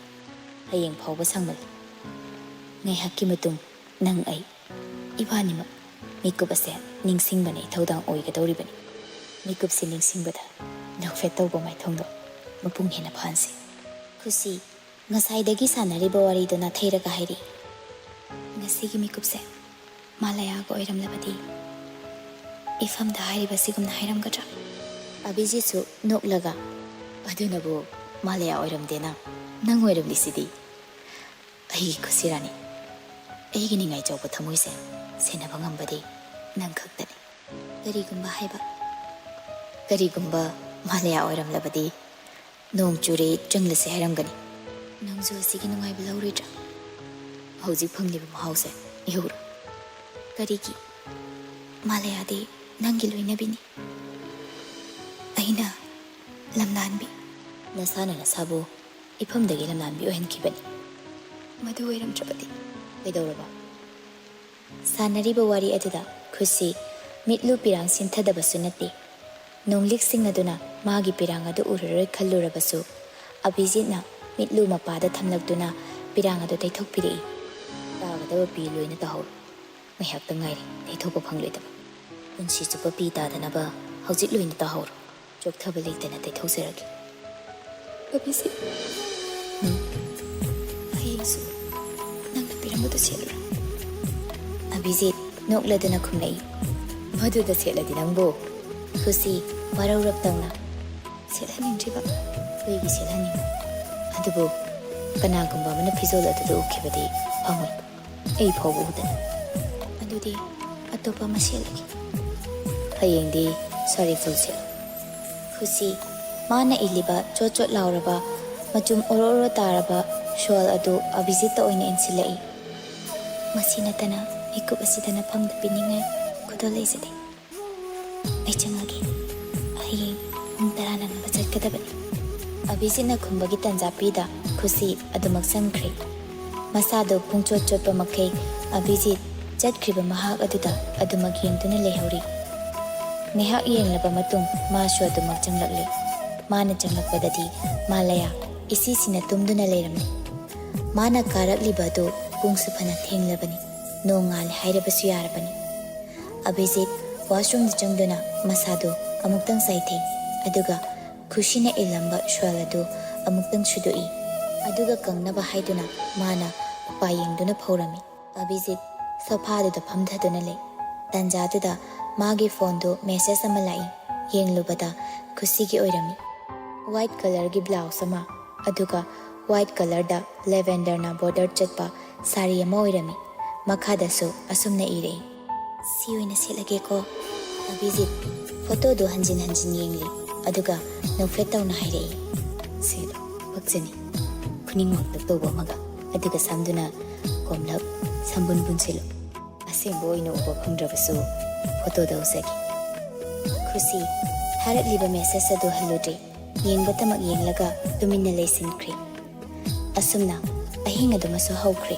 ꯍꯌꯦꯡ ꯐꯥꯎꯕ ꯁꯥꯡꯃꯜꯂꯤ꯫ ꯉꯥꯏꯍꯥꯛꯀꯤ ꯃꯇꯨꯡ ꯅꯪ ꯑꯩ ꯏꯕꯥꯅꯤꯃꯛ ꯃꯤꯀꯨꯞ ꯑꯁꯦ ꯅꯤꯡꯁꯤꯡꯕꯅ ꯏꯊꯧꯗꯥꯡ ꯑꯣꯏꯒꯗꯧꯔꯤꯕꯅꯤ꯫ ꯃꯤꯀꯨꯞꯁꯤ ꯅꯤꯡꯁꯤꯡꯕꯗ ꯅꯣꯛꯐꯦꯠ ꯇꯧꯕ ꯃꯥꯏꯊꯣꯡꯗꯣ ꯃꯄꯨꯡ ꯍꯦꯟꯅ ꯐꯥꯍꯟꯁꯤ꯫ ꯈꯨꯁꯤ, ꯉꯁꯥꯏꯗꯒꯤ ꯁꯥꯟꯅꯔꯤꯕ ꯋꯥꯔꯤꯗꯨ ꯅꯥꯊꯩꯔꯒ ꯍꯥꯏꯔꯤ꯫ ꯉꯁꯤꯒꯤ ꯃꯤꯀꯨꯞꯁꯦ ꯃꯥꯂꯌꯥꯒ ꯑꯣꯏꯔꯝꯂꯕꯗꯤ ꯏꯐꯝꯗ ꯍꯥꯏꯔꯤꯕꯁꯤꯒꯨꯝꯅ ꯍꯥꯏꯔꯝꯒꯗ꯭ꯔꯥ? ꯑꯚꯤꯖꯤꯠꯁꯨ ꯅꯣꯛꯂꯒ, "ꯑꯗꯨꯅꯕꯨ ꯃꯥꯂꯌꯥ ꯑꯣꯏꯔꯝꯗꯦꯅ, ꯅꯪ ꯑꯣꯏꯔꯝꯂꯤꯁꯤꯗꯤ꯫ ꯑꯩꯒꯤ ꯈꯨꯁꯤ ꯔꯥꯅꯤ, ꯑꯩꯒꯤ ꯅꯤꯡꯉꯥꯏ ꯆꯥꯎꯕ ꯊꯃꯣꯏꯁꯦ ꯁꯦꯟꯅꯕ ꯉꯝꯕꯗꯤ ꯅꯪ ꯈꯛꯇꯅꯤ꯫ ꯀꯔꯤꯒꯨꯝꯕ ꯍꯥꯏꯕ, ꯀꯔꯤꯒꯨꯝꯕ ꯃꯥꯂꯌꯥ ꯑꯣꯏꯔꯝꯂꯕꯗꯤ ꯅꯣꯡ ꯆꯨꯔꯦ, ꯆꯪꯂꯁꯦ ꯍꯥꯏꯔꯝꯒꯅꯤ꯫ ꯅꯪꯁꯨ ꯑꯁꯤꯒꯤ ꯅꯨꯡꯉꯥꯏꯕ ꯂꯧꯔꯣꯏꯗ꯭ꯔꯥ? ꯍꯧꯖꯤꯛ ꯐꯪꯂꯤꯕ ꯃꯍꯥꯎꯁꯦ ꯏꯍꯧꯔꯣ꯫" "ꯀꯔꯤꯒꯤ? ꯃꯥꯂꯌꯥꯗꯤ ꯅꯪꯒꯤ ꯂꯣꯏꯅꯕꯤꯅꯤ꯫ ꯑꯩꯅ ꯂꯝꯂꯥꯟꯕꯤ꯫" ꯅꯁꯥꯅ ꯅꯁꯥꯕꯨ ꯏꯐꯝꯗꯒꯤ ꯂꯝꯂꯥꯟꯕꯤ ꯑꯣꯏꯍꯟꯈꯤꯕꯅꯤ꯫ ꯃꯗꯨ ꯑꯣꯏꯔꯝꯗ꯭ꯔꯕꯗꯤ? ꯀꯩꯗꯧꯔꯕ? ꯁꯥꯟꯅꯔꯤꯕ ꯋꯥꯔꯤ ꯑꯗꯨꯗ ꯈꯨꯁꯤ ꯃꯤꯠꯂꯨ ꯄꯤꯔꯥꯡ ꯁꯤꯟꯊꯗꯕꯁꯨ ꯅꯠꯇꯦ꯫ ꯅꯣꯡꯂꯤꯛ ꯁꯤꯡꯅꯗꯨꯅ ꯃꯥꯒꯤ ꯄꯤꯔꯥꯡ ꯑꯗꯨ ꯎꯔꯔꯣꯏ ꯈꯜꯂꯨꯔꯕꯁꯨ, ꯑꯚꯤꯖꯤꯠꯅ ꯃꯤꯠꯂꯨ ꯃꯄꯥꯗ ꯊꯝꯂꯛꯇꯨꯅ ꯄꯤꯔꯥꯡ ꯑꯗꯨ ꯇꯩꯊꯣꯛꯄꯤꯔꯛꯏ꯫ ꯇꯥꯒꯗꯕ ꯄꯤ ꯂꯣꯏꯅ ꯇꯥꯍꯧꯔꯣ꯫ ꯉꯥꯏꯍꯥꯛꯇ ꯉꯥꯏꯔꯦ ꯇꯩꯊꯣꯛꯄ ꯐꯪꯂꯣꯏꯗꯕ꯫ ꯄꯨꯟꯁꯤ ꯆꯨꯞꯄ ꯄꯤ ꯇꯥꯗꯅꯕ ꯍꯧꯖꯤꯛ ꯂꯣꯏꯅ ꯇꯥꯍꯧꯔꯣ꯫ ꯆꯣꯛꯊꯕ ꯂꯩꯇꯅ ꯇꯩꯊꯣꯛꯆꯔꯒꯦ꯫ ꯑꯚꯤꯖꯤꯠ, ꯎꯝ? ꯍꯌꯦꯡꯁꯨ ꯅꯪꯅ ꯄꯤꯔꯝꯕꯗꯨ ꯁꯦꯠꯂꯨꯔꯥ? ꯑꯚꯤꯖꯤꯠ ꯅꯣꯛꯂꯗꯨꯅ ꯈꯨꯝꯂꯛꯏ꯫ ꯃꯗꯨꯗ ꯁꯦꯠꯂꯗꯤ ꯅꯪꯕꯨ? ꯈꯨꯁꯤ ꯋꯥꯔꯧꯔꯞ ꯇꯧꯅ꯫ ꯁꯦꯠꯍꯟꯅꯤꯡꯗ꯭ꯔꯤꯕ? ꯀꯩꯒꯤ ꯁꯦꯠꯍꯟꯅꯤꯡ? ꯑꯗꯨꯕꯨ ꯀꯅꯥꯒꯨꯝꯕ ꯑꯃꯅ ꯐꯤꯖꯣꯜ ꯑꯗꯨꯗ ꯎꯈꯤꯕꯗꯤ ꯐꯪꯉꯣꯏ꯫ ꯑꯩ ꯐꯥꯎꯕ ꯎꯗꯅ꯫ ꯑꯗꯨꯗꯤ ꯑꯇꯣꯞꯄ ꯑꯃ ꯁꯦꯠꯂꯒꯦ꯫ ꯍꯌꯦꯡꯗꯤ ꯁꯥꯔꯤ ꯐꯨꯜ ꯁꯦꯠꯂꯨ꯫ ꯈꯨꯁꯤ, ꯃꯥꯅ ꯏꯜꯂꯤꯕ ꯆꯣꯠ ꯆꯣꯠ ꯂꯥꯎꯔꯕ, ꯃꯆꯨꯝ ꯑꯣꯔꯣ ꯑꯣꯔꯣ ꯇꯥꯔꯕ ꯁ꯭ꯋꯥꯜ ꯑꯗꯨ ꯑꯚꯤꯖꯤꯠꯇ ꯑꯣꯏꯅ ꯏꯟꯁꯤꯜꯂꯛꯏ꯫ ꯃꯁꯤ ꯅꯠꯇꯅ ꯃꯤꯀꯨꯞ ꯑꯁꯤꯗ ꯅꯐꯝꯗ ꯄꯤꯅꯤꯡꯉꯥꯏ ꯈꯨꯗꯣꯜ ꯂꯩꯖꯗꯦ꯫ ꯑꯩ ꯆꯪꯉꯒꯦ꯫ ꯍꯌꯦꯡ ꯄꯨꯡ ꯇꯔꯥ ꯅꯪꯅꯕ ꯆꯠꯀꯗꯕꯅꯤ꯫ ꯑꯚꯤꯖꯤꯠꯅ ꯈꯨꯝꯕꯒꯤ ꯇꯟꯖꯥ ꯄꯤꯗ ꯈꯨꯁꯤ ꯑꯗꯨꯃꯛ ꯆꯪꯈ꯭ꯔꯦ꯫ ꯃꯁꯥꯗꯣ ꯄꯨꯡꯆꯣꯠ ꯆꯣꯠꯄ ꯃꯈꯩ ꯑꯚꯤꯖꯤꯠ ꯆꯠꯈ꯭ꯔꯤꯕ ꯃꯍꯥꯛ ꯑꯗꯨꯗ ꯑꯗꯨꯃꯛ ꯌꯦꯡꯗꯨꯅ ꯂꯩꯍꯧꯔꯤ꯫ ꯉꯥꯏꯍꯥꯛ ꯌꯦꯡꯂꯕ ꯃꯇꯨꯡ ꯃꯥꯁꯨ ꯑꯗꯨꯃꯛ ꯆꯪꯂꯛꯂꯦ꯫ ꯃꯥꯅ ꯆꯪꯂꯛꯄꯗꯗꯤ ꯃꯥꯂꯌꯥ ꯏꯁꯤꯁꯤꯅ ꯇꯨꯝꯗꯨꯅ ꯂꯩꯔꯝꯃꯤ꯫ ꯃꯥꯅ ꯀꯥꯔꯛꯂꯤꯕ ꯑꯗꯨ ꯄꯨꯡꯁꯨ ꯐꯅ ꯊꯦꯡꯂꯕꯅꯤ꯫ ꯅꯣꯡ ꯉꯥꯜꯂꯦ ꯍꯥꯏꯔꯕꯁꯨ ꯌꯥꯔꯕꯅꯤ꯫ ꯑꯚꯤꯖꯤꯠ ꯋꯥꯁꯔꯨꯝꯗ ꯆꯪꯗꯨꯅ ꯃꯁꯥꯗꯨ ꯑꯃꯨꯛꯇꯪ ꯆꯥꯏꯊꯩ꯫ ꯑꯗꯨꯒ ꯈꯨꯁꯤꯅ ꯏꯜꯂꯝꯕ ꯁ꯭ꯋꯥꯜ ꯑꯗꯨ ꯑꯃꯨꯛꯇꯪ ꯁꯨꯗꯣꯛꯏ꯫ ꯑꯗꯨꯒ ꯀꯪꯅꯕ ꯍꯥꯏꯗꯨꯅ ꯃꯥꯅ ꯎꯄꯥꯏ ꯌꯦꯡꯗꯨꯅ ꯐꯧꯔꯝꯃꯤ꯫ ꯑꯚꯤꯖꯤꯠ ꯁꯣꯐꯥꯗꯨꯗ ꯐꯝꯊꯗꯨꯅ ꯂꯩ꯫ ꯇꯥꯟꯖꯥꯗꯨꯗ ꯃꯥꯒꯤ ꯐꯣꯟꯗꯨ ꯃꯦꯁꯦꯖ ꯑꯃ ꯂꯥꯛꯏ꯫ ꯌꯦꯡꯂꯨꯕꯗ ꯈꯨꯁꯤꯒꯤ ꯑꯣꯏꯔꯝꯃꯤ꯫ ꯋꯥꯏꯠ ꯀꯂꯔꯒꯤ ꯕ꯭ꯂꯥꯎꯁ ꯑꯃ, ꯑꯗꯨꯒ ꯋꯥꯏꯠ ꯀꯂꯔꯗ ꯂꯦꯚꯦꯟꯗꯔꯅ ꯕꯣꯔꯗꯔ ꯆꯠꯄ ꯁꯥꯔꯤ ꯑꯃ ꯑꯣꯏꯔꯝꯃꯤ꯫ ꯃꯈꯥꯗꯁꯨ ꯑꯁꯨꯝꯅ ꯏꯔꯛꯏ, "ꯁꯤ ꯑꯣꯏꯅ ꯁꯦꯠꯂꯒꯦꯀꯣ?" ꯑꯚꯤꯖꯤꯠ ꯐꯣꯇꯣꯗꯨ ꯍꯟꯖꯤꯟ ꯍꯟꯖꯤꯟ ꯌꯦꯡꯂꯤ, ꯑꯗꯨꯒ ꯅꯣꯛꯐꯦꯠ ꯇꯧꯅ ꯍꯥꯏꯔꯛꯏ, "ꯁꯦꯠꯂꯣ, ꯄꯛꯆꯅꯤ꯫ ꯈꯨꯅꯤꯡ ꯋꯥꯡꯇꯛ ꯇꯧꯕ ꯑꯃꯒ, ꯑꯗꯨꯒ ꯁꯝꯗꯨꯅ ꯀꯣꯝꯂꯞ ꯁꯝꯕꯨꯟ ꯄꯨꯟꯁꯤꯜꯂꯨ꯫ ꯑꯁꯦꯡꯕ ꯑꯣꯏꯅ ꯎꯕ ꯐꯪꯗ꯭ꯔꯕꯁꯨ ꯐꯣꯇꯣꯗ ꯎꯖꯒꯦ꯫" ꯈꯨꯁꯤ ꯊꯥꯔꯛꯂꯤꯕ ꯃꯦꯁꯦꯖ ꯑꯗꯨ ꯍꯜꯂꯨꯗ꯭ꯔꯦ꯫ ꯌꯦꯡꯕꯇꯃꯛ ꯌꯦꯡꯂꯒ ꯇꯨꯃꯤꯟꯅ ꯂꯩꯁꯤꯟꯈ꯭ꯔꯦ꯫ ꯑꯁꯨꯝꯅ ꯑꯍꯤꯡ ꯑꯗꯨꯃꯁꯨ ꯍꯧꯈ꯭ꯔꯦ꯫